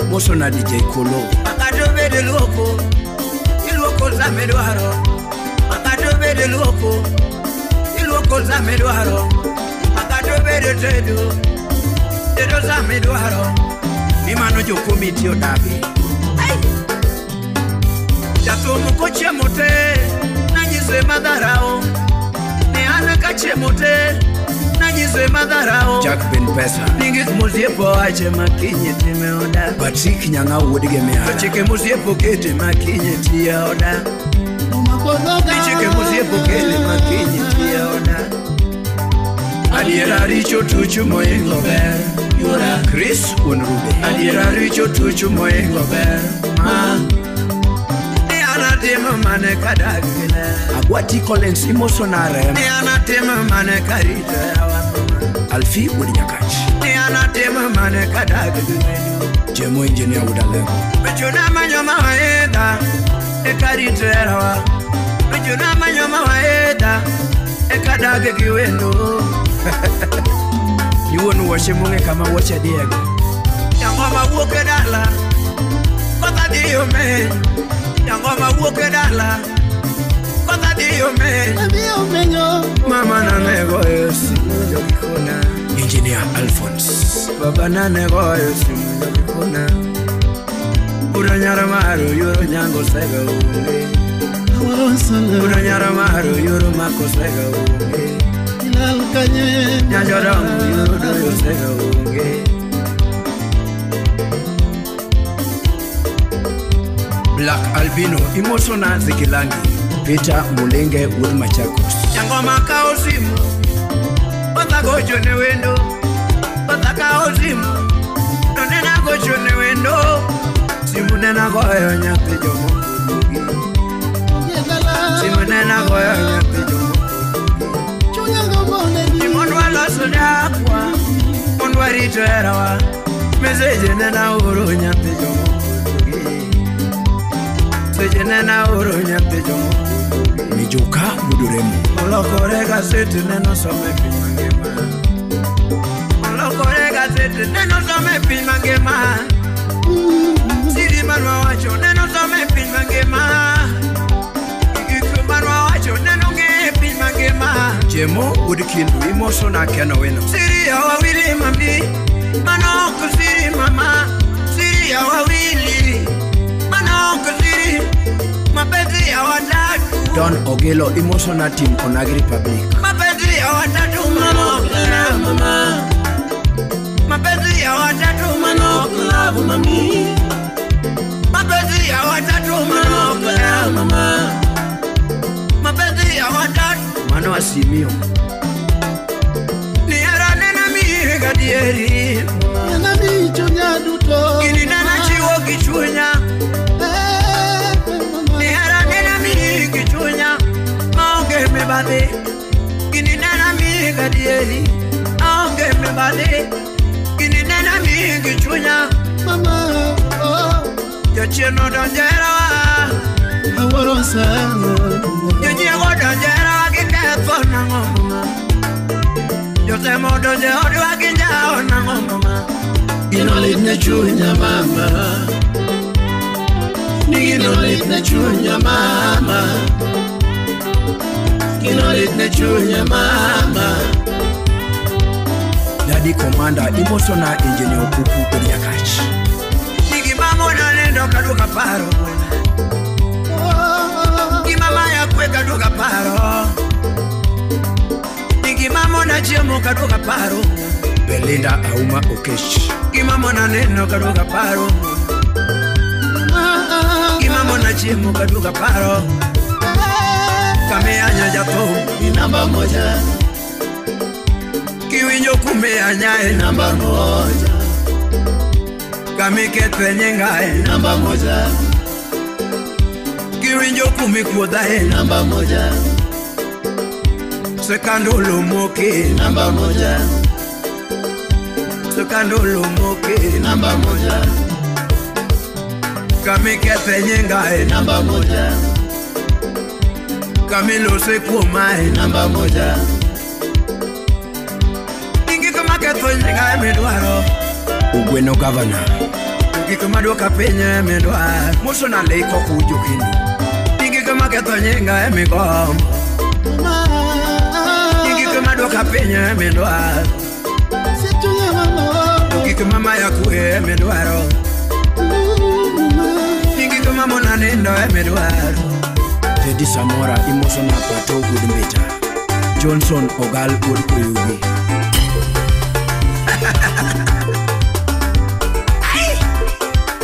Mosona DJ Kolo Akatobede luoko Iluoko zamedwaro Akatobede luoko Iluoko zamedwaro Akatobede tedo Tedo zamedwaro Mimano jokomiti odabi Jatumu kochiemo te Nanyise madharao Ne an kachiemo te Nanyise madharao Jack Ben Pesa Ningik mosiepo wache makinyi time oda Patrick Nyanga wuod gi miara Chike mosiepo kete makinyi tiye oda Chike mosiepo kele makinyi tiye oda Adiera richo tuchu moingo ber Yura Chris Unrube Adiera richo tuchu moingo ber Ma Ni anatimo mane kadagile Agwati Collins imosonare Ni anatimo mane karito yawa Alfi wuod Nyakach Ni anatimo mane kadagile Jemo engineer wuod Alengo Bichuna manyo mawaidha E karito yawa Bichuna manyo mawaidha Eka dage gi wendo. Iwuon wuoche mong'e kama wuoche diego. Jangoma wuok e dala, kotha dhi omenyo. Jangoma wuok e dala, kotha dhi omenyo. Mama nanego simu jogikona. Engineer Alphonse. Baba nanego simu jogikona. Uro nyara maru yuro nyango sega onge. Uro nyara maru yuro mako sega onge. Nyanjodongo yuro doyo sega onge. Black Albino Imosona Zikilangi. Peter Mulenge wuod Machakos. Jangoma kao simu, kotha gocho ne wendo. Kotha kao simu, to nena gocho ne wendo. Simu nena goyo nyathi jomoko dugi. Simu nena goyo nyathi jomoko dugi. Ni mondo waloso dakwa, mondo warito herawa. Meseje nena oro nyathi jomoko dugi. Seje nena oro nyathi jomoko dugi. Mijuka Muduremo. Olokore gazeti neno some piny mangima. Olokore gazeti neno some piny mangima. Siri manwa wacho neno some piny mangima. Gik manwa wacho neno ng'e piny mangima. Jemo wuod Kindu Imosona Ken Owino. Siri ya wawili mami, mano ok siri mama. Siri ya wawili, mano ok siri. Mapenzi ya watatu. Don Ogelo Imosona Team Onagi Republic. Mapenzi ya watatu mano ok love mama. Mapenzi ya watatu mano ok love mami. Mapenzi ya watatu mano ok love mama. Mapenzi ya watatu Mano Asimio. Ni hera nena mi gadieri. Nena mi chunya duto. Gini nena chiwo gi chunya. Ni hera nena mi gi chunya. Maonge mibadhi. Gini nena mi gadieri. Aonge mibadhi. Gini nena mi gi chunya. Mama, oh. Jachien odonjo e herawa. Awuoro sana. Jonyiego odonjo e herawa giketho nang'o mama. Jotemo odonjo e odwa ginjawo nang'o mama. Gino lit ne chunya mama. Ni gino lit ne chunya mama. Gino lit ne chunya mama. Daddy Commander Imosona Engineer Okuku Odiakach. Nigi mama nanindo kaduoka paro. Gi mama yakwe kaduoka paro. Nigi mama nachiemo kaduoka paro. Belinda Auma Okech. Gi mama naneno kaduoka paro. Gi mama nachiemo kaduoka paro. Kameanya jathum Ni namba moja. Kiwinjo kumeanyae Namba moja. Kamikethe nyingae Namba moja. Kiwinjo kumikuodhae Namba moja. Sekandolo moke Namba moja. Sekandolo moke Namba moja. Kamikethe nyingae Namba moja. Kamilose kuomae Namba moja. Gik maketho nyingae midwaro. Ugweno Governor. Gik maduoka piny midwaro. Mosona Leiko Kujo Kindu. Gik maketho nyingae migombo. Gik maduoka piny midwaro. Gik mama yakwe midwaro. Gik mamona nindo midwaro. Teddy Samora Imosona Pato wuod Mbita. Johnson Ogal wuod Koyugi.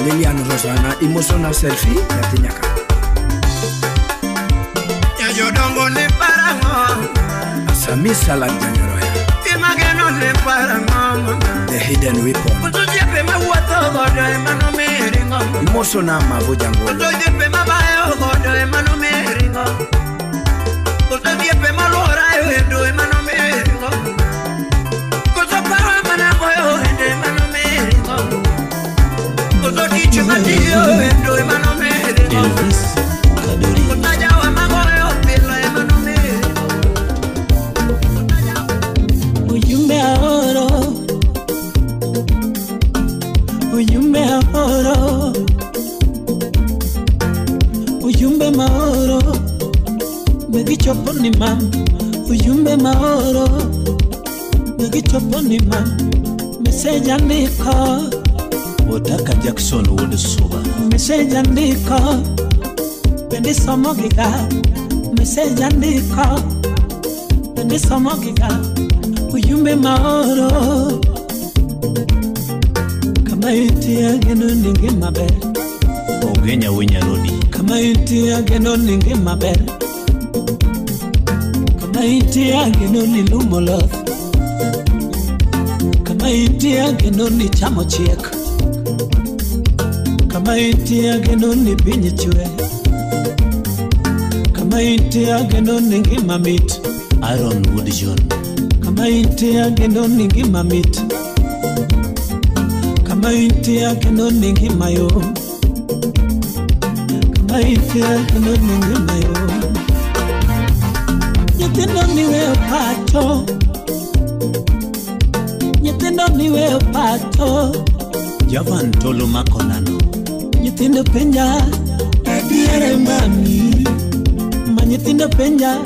Lilian Rosana Imosona Selfie nyathi nyaka. Jodongo ne parang'o. Asami Salad Janyoroya. Timageno ne parang'o. The Hidden Weapon. Koso jepe mawuotho godo ema nomiringo. Imosona Mavo Jangolo. Koso jepe mabayo godo ema nomiringo. Koso jepe maluora e wendo ema nomiringo. Koso paro ema nagoyo wendo ema nomiringo. Koso tich matiyo wendo ema nomiringo. Elvis Kadori. Koso jawa magoyo pilo ema nomiringo. Gichopo ni mam, ujumbe maoro. Gichopo ni mam, message andiko. Otaka Jackson wuod Suba. Message andiko, bende somo giga. Message andiko, bende somo giga. Ujumbe maoro. Kama intie geno ni ngima ber. Ogenya Winyarodi. Kama intie geno ni ngima ber. Kama intie geno ni lumo loth. Kama intie geno ni chamo chiek. Kama intie geno ni piny chwe. Kama intie geno ni ngima mit. Aaron Wood John. Kama intie geno ni ngima mit. Kama intie geno ni ngima yom. Kama intie geno ni ngima yom. Nyithindo ni weyo pacho. Nyithindo ni weyo pacho. Javan Tolo Makonano. Nyithindo penja gadiere mami. Ma nyithindo penja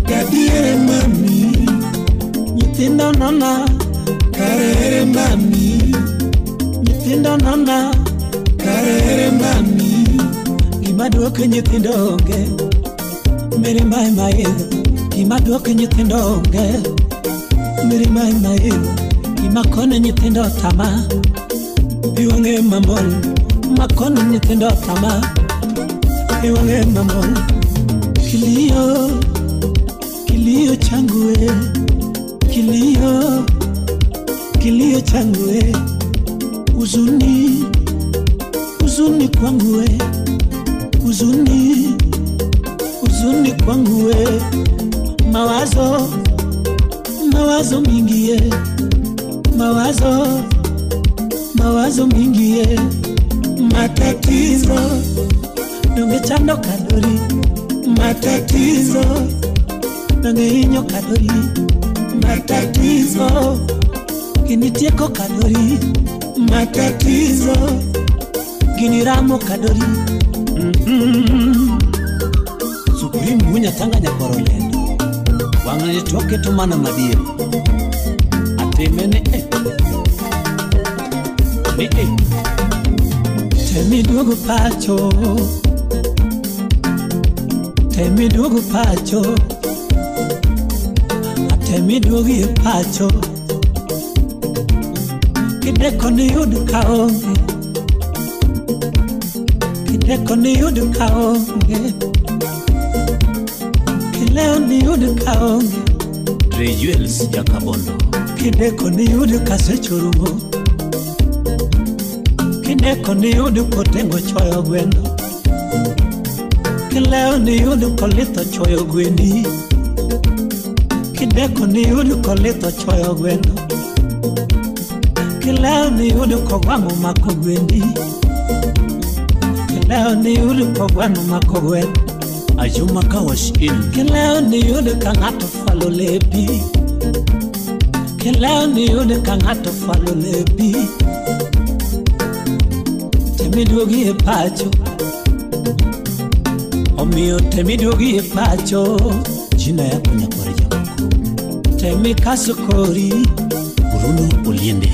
gadiere mami. Nyithindo nona karere mami. Nyithindo nona karere mami. Gima duoko nyithindo onge. Mirima ema idho. Gima duoko nyithindo onge. Mirima ema idho. Gima kone nyithindo tama. Iwang'e mamol. Makono nyithindo tama. Iwang'e mamol. Kilio, kilio changu e. Kilio, kilio changu e. Huzuni, huzuni kwangu e. Huzuni, huzuni kwangu e. Mawazo, mawazo mingi e. Mawazo, mawazo mingi e. Matatizo, donge chando kadori. Matatizo, donge hinyo kadori. Matatizo, ginitieko kadori. Matatizo, giniramo kadori. Supreme Munya Tanga Nyakorolendo. Wang'ani toke to mana madier. Atime ni e. Ni e. Temi duogo pacho. Temi duogo pacho. Temi duogo e pacho. Kideko ni yud kaonge. Kideko ni yud kaonge. Kileo ni yud kaonge. Trey Jewels Jakabondo. Kideko ni yud kasechorumo. Kideko ni yud kotengo choyo gweno. Kileo ni yud kolitho choyo gwendi. Kideko ni yud kolitho choyo gweno. Kileo ni yud kogwang'o mako gwendi. Kileo ni yud kogwang'o mako gweno. Ajuma Kawash in. Kileo ni yud ka ng'ato fwalo lepi. Kileo ni yud ka ng'ato fwalo lepi. Temi duogi e pacho. Omiyo temi duogi e pacho. Jina yako nyakwar jamoko. Temi kaso kori. Bruno Oliende.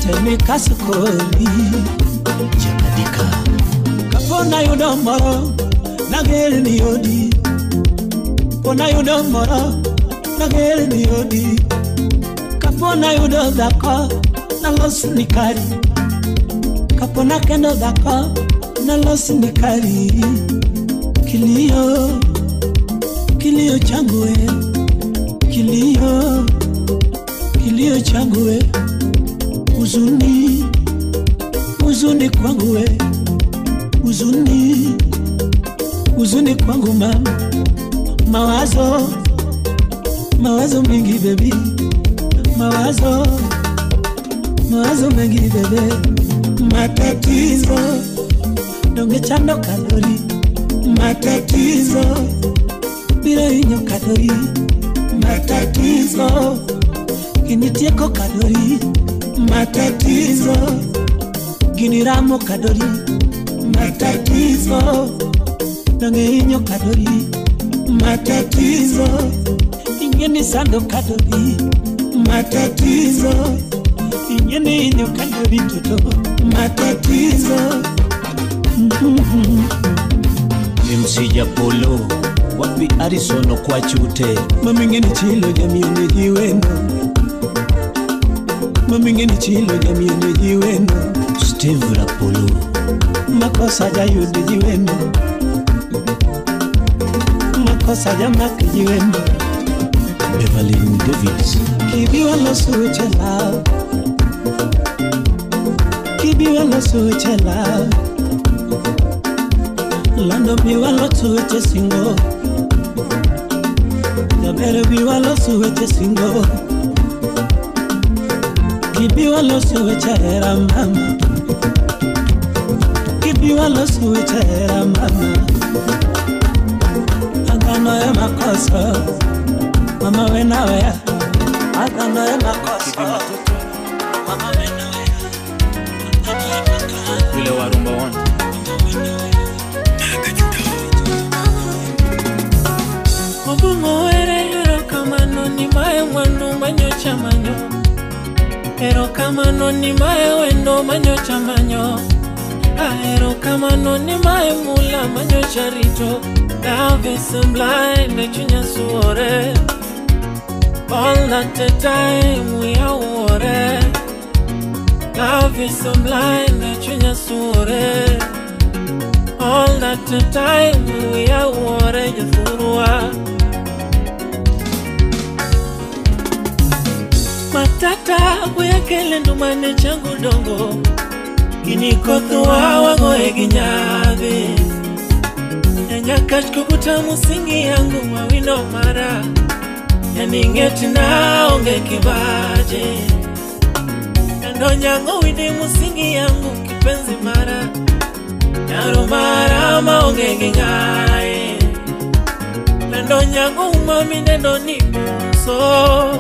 Temi kaso kori. Jakadika. Kapona yudo moro nager ni odi. Kapona yudo moro nager ni odi. Kapona yudo dhako nalos ni kari. Kapona kendo dhako nalos ni kari. Kilio, kilio changu e. Kilio, kilio changu e. Huzuni, huzuni kwangu e. Huzuni, huzuni kwangu mama. Mawazo, mawazo mingi baby. Mawazo, mawazo mengi bebe. Matatizo, donge chando kadori. Matatizo, biro hinyo kadori. Matatizo, ginitieko kadori. Matatizo, giniramo kadori. Matatizo, donge hinyo kadori. Matatizo ingeni sando kadori. Matatizo ingeni inyo kadori toto. Matatizo. MC Japolo wapi Arisono kwa chute. Mamingeni chilo jamii nejiweno. Mamingeni chilo jamii nejiweno. Steve Rapolo makosa jayo nejiweno. Makosa jamakijiweno. Beverly Davis Kibiwa loso chela. Kibiwa loso chela. Lando biwa loso chesingo. Jabere biwa loso chesingo. Kibiwa loso chera mama. Kibiwa loso chera mama. Agano ya makosa. Mama we nawe ya. Agano ya makosa. Mama we nawe ya. Vile warumba one. Obungo ere erokamano ni mae mwandu manyocha manyo. Erokamano ni mae wendo manyocha manyo. Erokamano ni mae mula manyocha rito. Love is blind chunya suore. All that the time we are worried. Love is blind chunya suore. All that the time we are worried. Yafurua matata kuyakele ndumane changu dongo. Ginikothuwa wagoe ginyabi. Nyakash kukuta musingi yangu wawino mara. Yaningeti na onge kibaje. Kando nyango wini musingi yangu kipenzi mara. Nyaro mara maonge gingae. Kando nyango umami nendo ni bonso.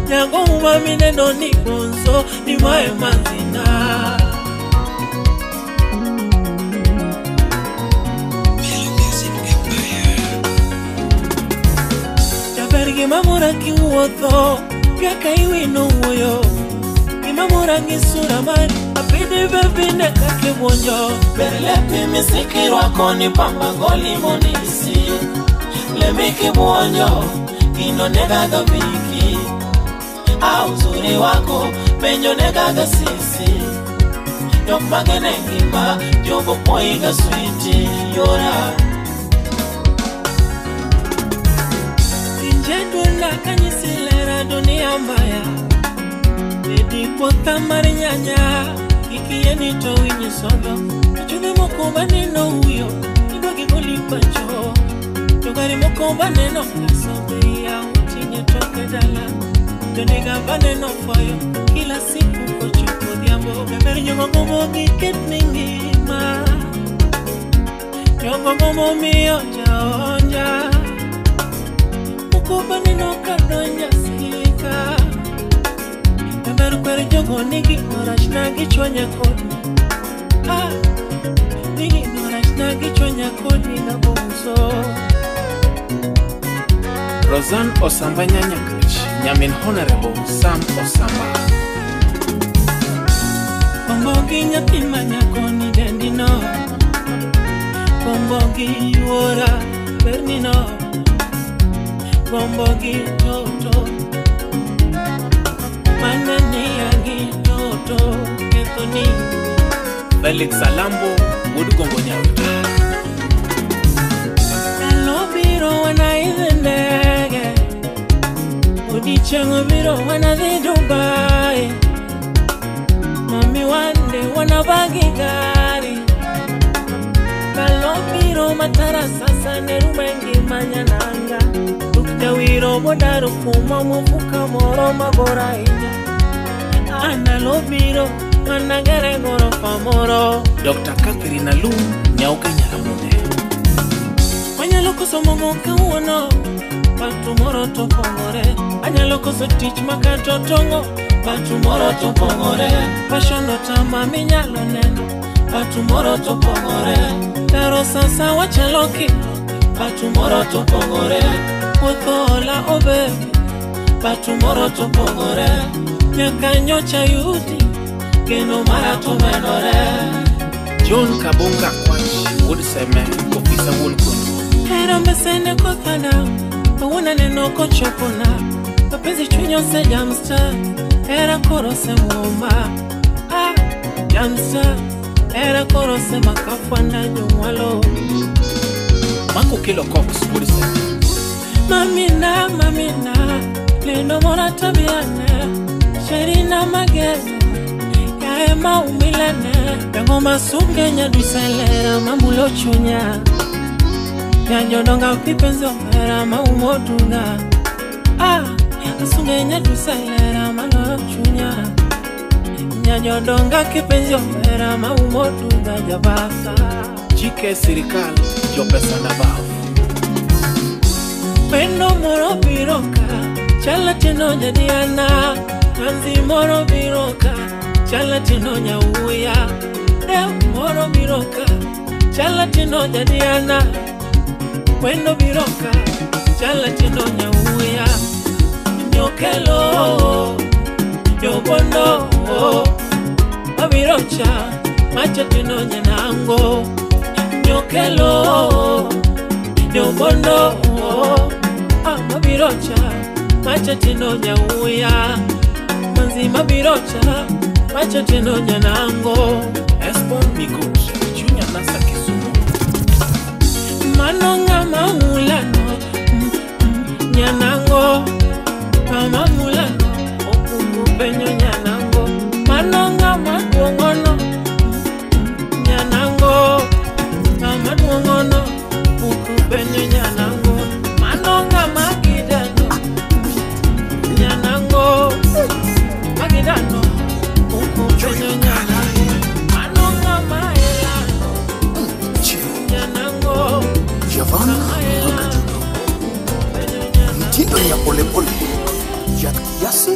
Nyango umami nendo ni bonso. Ni mae manzina. Gimamora kiwuotho Piaka iwino wuoyo. Gimamora gi sura mari Apidi bebine kake buonjo. Berlepi misiki rwako ni pamba goli monisi. Lembi kibuonjo Gino negaga biki. Au uzuri wako Penjo negaga sisi. Jok magene ngima Jogo poiga switi yora. Jendula kanyisilera dunia mbaya. Dedi pota marinyanya Ikieni to winyi solo. Achune moko baneno huyo Idwa goli pacho. Jogari moko baneno Kasobe ya utinye toke dala. Jonega baneno foyo Kila siku kochuko diambo. Beberi nyogo gomo giket ningima. Nyogo gomo mionja onja. Kuba neno kadonya sika. Beberu kwere jogo nigi norach na gichwanya kodi. Ah, nigi norach na gichwanya kodi na bonzo. Roseanne Osamba Nyanyakach, Nyamin Honorable Sam Osamba. Kombogi nyathi manyako ni dendino. Kombogi yuora bernino. Kombogi toto manani agi toto kethoni. Felix Alambo wuod Gombo Nyawita. Ndalo biro wanaidhi ndege. Odiechieng' biro wanadhi Dubai. Mami wande wanabagi gari. Ndalo biro matara sasa ne rumengi manyananga. Jawiro bodaro kuma mufuka moro magora inya. Andalo biro managere gorofa moro. Dr. Catherine Alum Nyauka Nyaramune. Wanyalo koso mongo kawuono but tomorrow to pongore. Anyalo koso tich makato tongo but tomorrow to pongore. Passion otama minyalo neno but tomorrow to pongore. Taro sasa wachalo kilo But tomorrow to pogore Wuotho ola oh baby But tomorrow to pogore Nyaka nyocha yudi Geno mara to medore John Kabunga Kwach Wuod Seme Ofisa wuon kono Hera mbesene kothana Kawuono aneno kochopona Mapenzi chuny osejamsta Hera koro osemuoma Ah, jamsta Hera koro osemakafwana jomwalo Mako Kelo Cox Wuod Seme Mamina, mamina Lendo mora tabiane Sherina mageno Yae maumilane Yango masunge nyaduselera Mamulo chunya Nyanyodonga kipenzi omera maumodunga Ah, asunge nyaduselera malo chunya Nyanyodonga kipenzi omera maumodunga jabasa Chike sirikal jopesa na bafu Pendo moro biroka Chala tino jadiana Anzi moro biroka Chala tino nyauya Deo moro biroka Chala tino jadiana Wendo biroka Chala tino nyauya Nyokelo Nyobondo Mabirocha Macha tino nyanango Nyokelo Nyobondo Mabirocha Macha tino nyauya Manzi mabirocha Macha tino nyanango Espon Migot Junior Nasa Kisumu Manonga mamulano Nyanango Mamulano Okungu penyo nyanango Manonga maduongono Nyanango Maduongono Okungu penyo nyanango Manonga magidano Nyanango Magidano Okungu penyo nyanango Manonga maelano Nyanango Javana Makajudo Mtindo ya polepole ya kiasi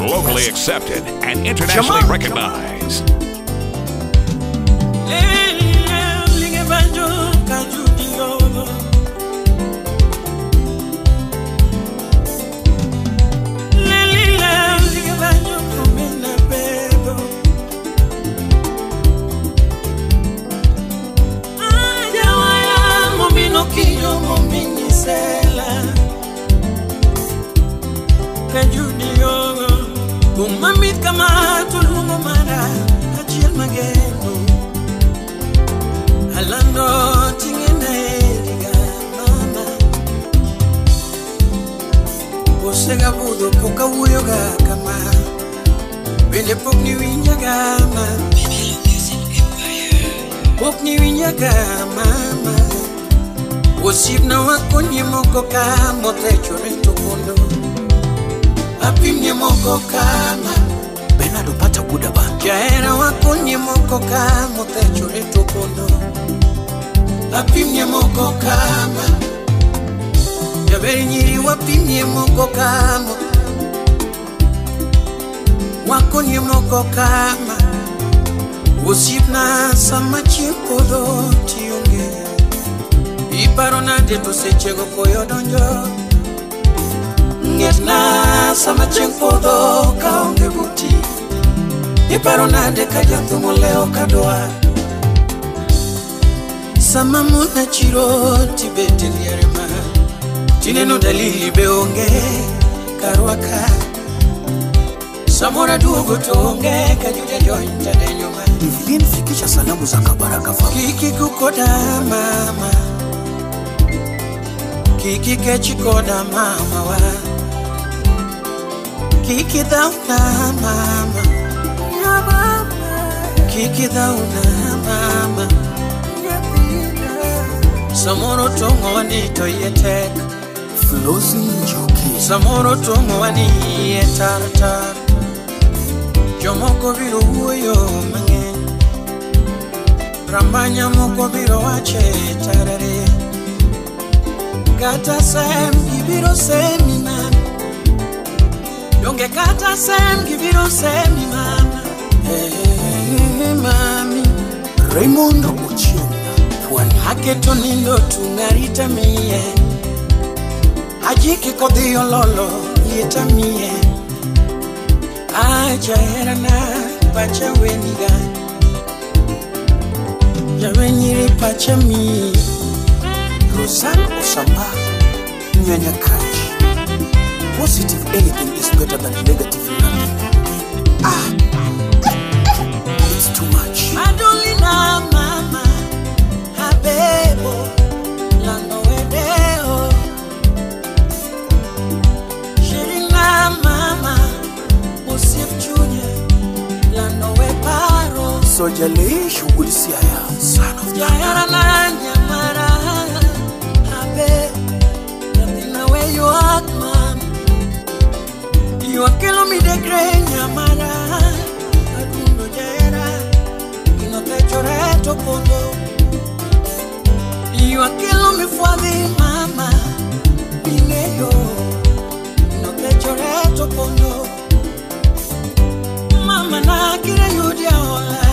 Locally accepted and internationally recognized. Umamit kama tulungo mara achiel mageno Alando tingena eliga mama Osega budho poka wuoyoga kama Bende pok ni winjaga ma Pok ni winjaga mama Osiepna wakonye moko ka mothechore to kondo Apimye moko kama Bernardo Pata Gudaba Jahera wakonye moko kama mothechore to kondo Apimye moko kama Jaber nyiri wapimye moko kama Wakonye moko kama Osiepna sama chieng' podho tionge Iparo nade to sechego koyo donjo Ng'etna sama chieng' podho kaonge buti Iparo nade ka jathum olewo kadwa Sama mona chiro tibet e liare ma Tineno dalili be onge karwa ka Samoro aduogo to onge ka juja jony tadenyo ma Evelyn fikisha salamu za Kabaraka family Kiki kukoda mama Kiki kechi koda mama wa Kiki dhauna mama Kiki dhauna mama Samoro tongo wani to iye tek Flosi Njoki Samoro tongo wani iye tar tar Jomoko biro wuoyo mang'eny Rambanya moko biro wache tarare Kata sem gibiro semi mama Donge kata sem gibiro semi mama Hey, mami Raymond Ochieng Pwani. Aketo nindo tungarita mie. Ajiki kodhi ololo lieta mie. Aja herana pacha weniga. Jawenyiri pacha mi. Rosanne Osamba Nyanya Kaji. Positive anything is better than negative nothing. Ah, it's too much. Madolina mama habebo lando wedeo. Shirina mama usif chunya lando weparo. Sojale shughuli siaya son of Jayara na nyamara habe yatina we you at mama. You are killing me the grey nyamara. Adundo jayara inote choreto pondo. You are killing me for the mama. Bineyo inote choreto pondo. Mama na kire yudia ola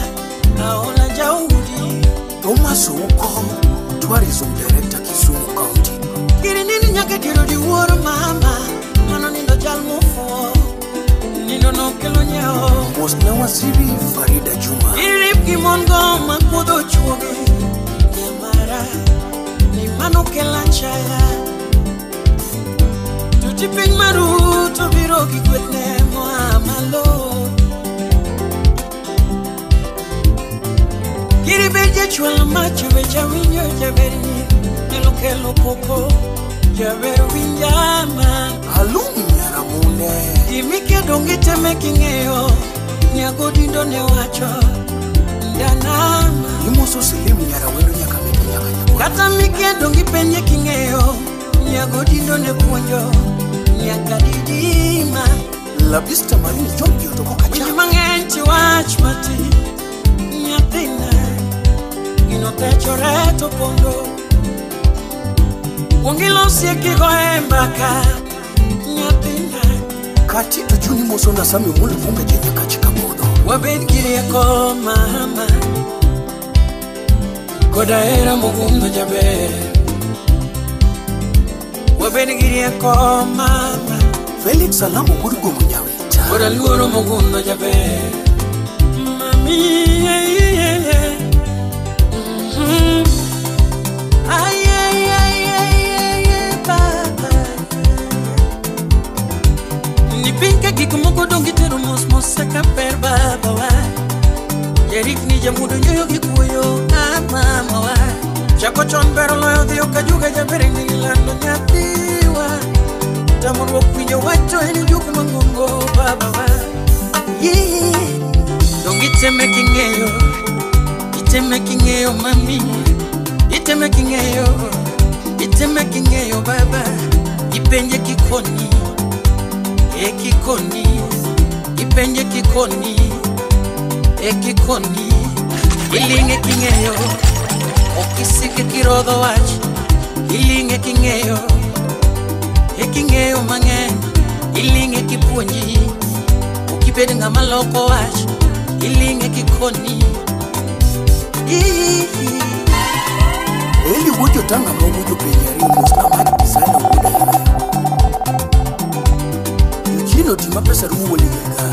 aola jaudi. Thomas Uko, Tourism Director Kisumu County. Kiri nini nyaka tiro di wuoro mama. Mano nindo jal mofo. Nindo no kelo nyao. Mosna Waziri Farida Juma. Irip gi mon go makuodho chuogi. Nyamara ni mano kela chaya. Tuti piny maru to biro gi gwethne moa malo. Kiri bed jachwal macho be jawinjo jaber nyalo kelo koko. Jaber winjama. Halumi Nyaramune. Gimikedo ngiteme king'eyo. Nyagodindo ne wacho ndanama. Imoso Selim Nyarawendo nyaka mete nyaka nyaka. Kata mikedo ngipenje king'eyo. Nyagodindo ne puonjo nyaka didima. Labista Marini Jompio to koka Winj mang'eny ti wach mati nyathina. Gino techore to pondo. Kuong ilosie kigoye mbaka nyathina. Kati to juni moso na Sami Omolo Vumbe je nyaka chika modho. Wabed gi rieko mama. Koda hera mogundho jaber. Wabed gi rieko mama. Felix Alamo wuod Gomo Nyawita. Koda luoro mogundho jaber. Mami yeah, yeah, yeah. Ay, ay, ay, ay, ay, ay, baba. Ni piny ka gik moko dong gitero mos mos eka ber baba wa. Jarikni jamudo nyoyo gi kuoyo ah mama wa. Chako chon ber loyo dhiyo ka juga jaber ni lando nyathiwa. Tamruok winjo wach to en juk mang'ongo baba wa. Yeah. Dong iteme king'eyo, iteme king'eyo mami. Iteme king'eyo, iteme king'eyo baba. Ipenje kikoni, e kikoni. Ipenje kikoni, e kikoni. Iling'e king'eyo, okisike kirodho wach. Iling'e king'eyo, e king'eyo mang'eny. Iling'e kipuonji, okibed ng'ama loko wach. Iling'e kikoni. Eli wuod jotanga ma wuod jopiny ariyo mosna Mike Designer wuod Ayuyo. Eugene Otima pesa rumo wuon Igega.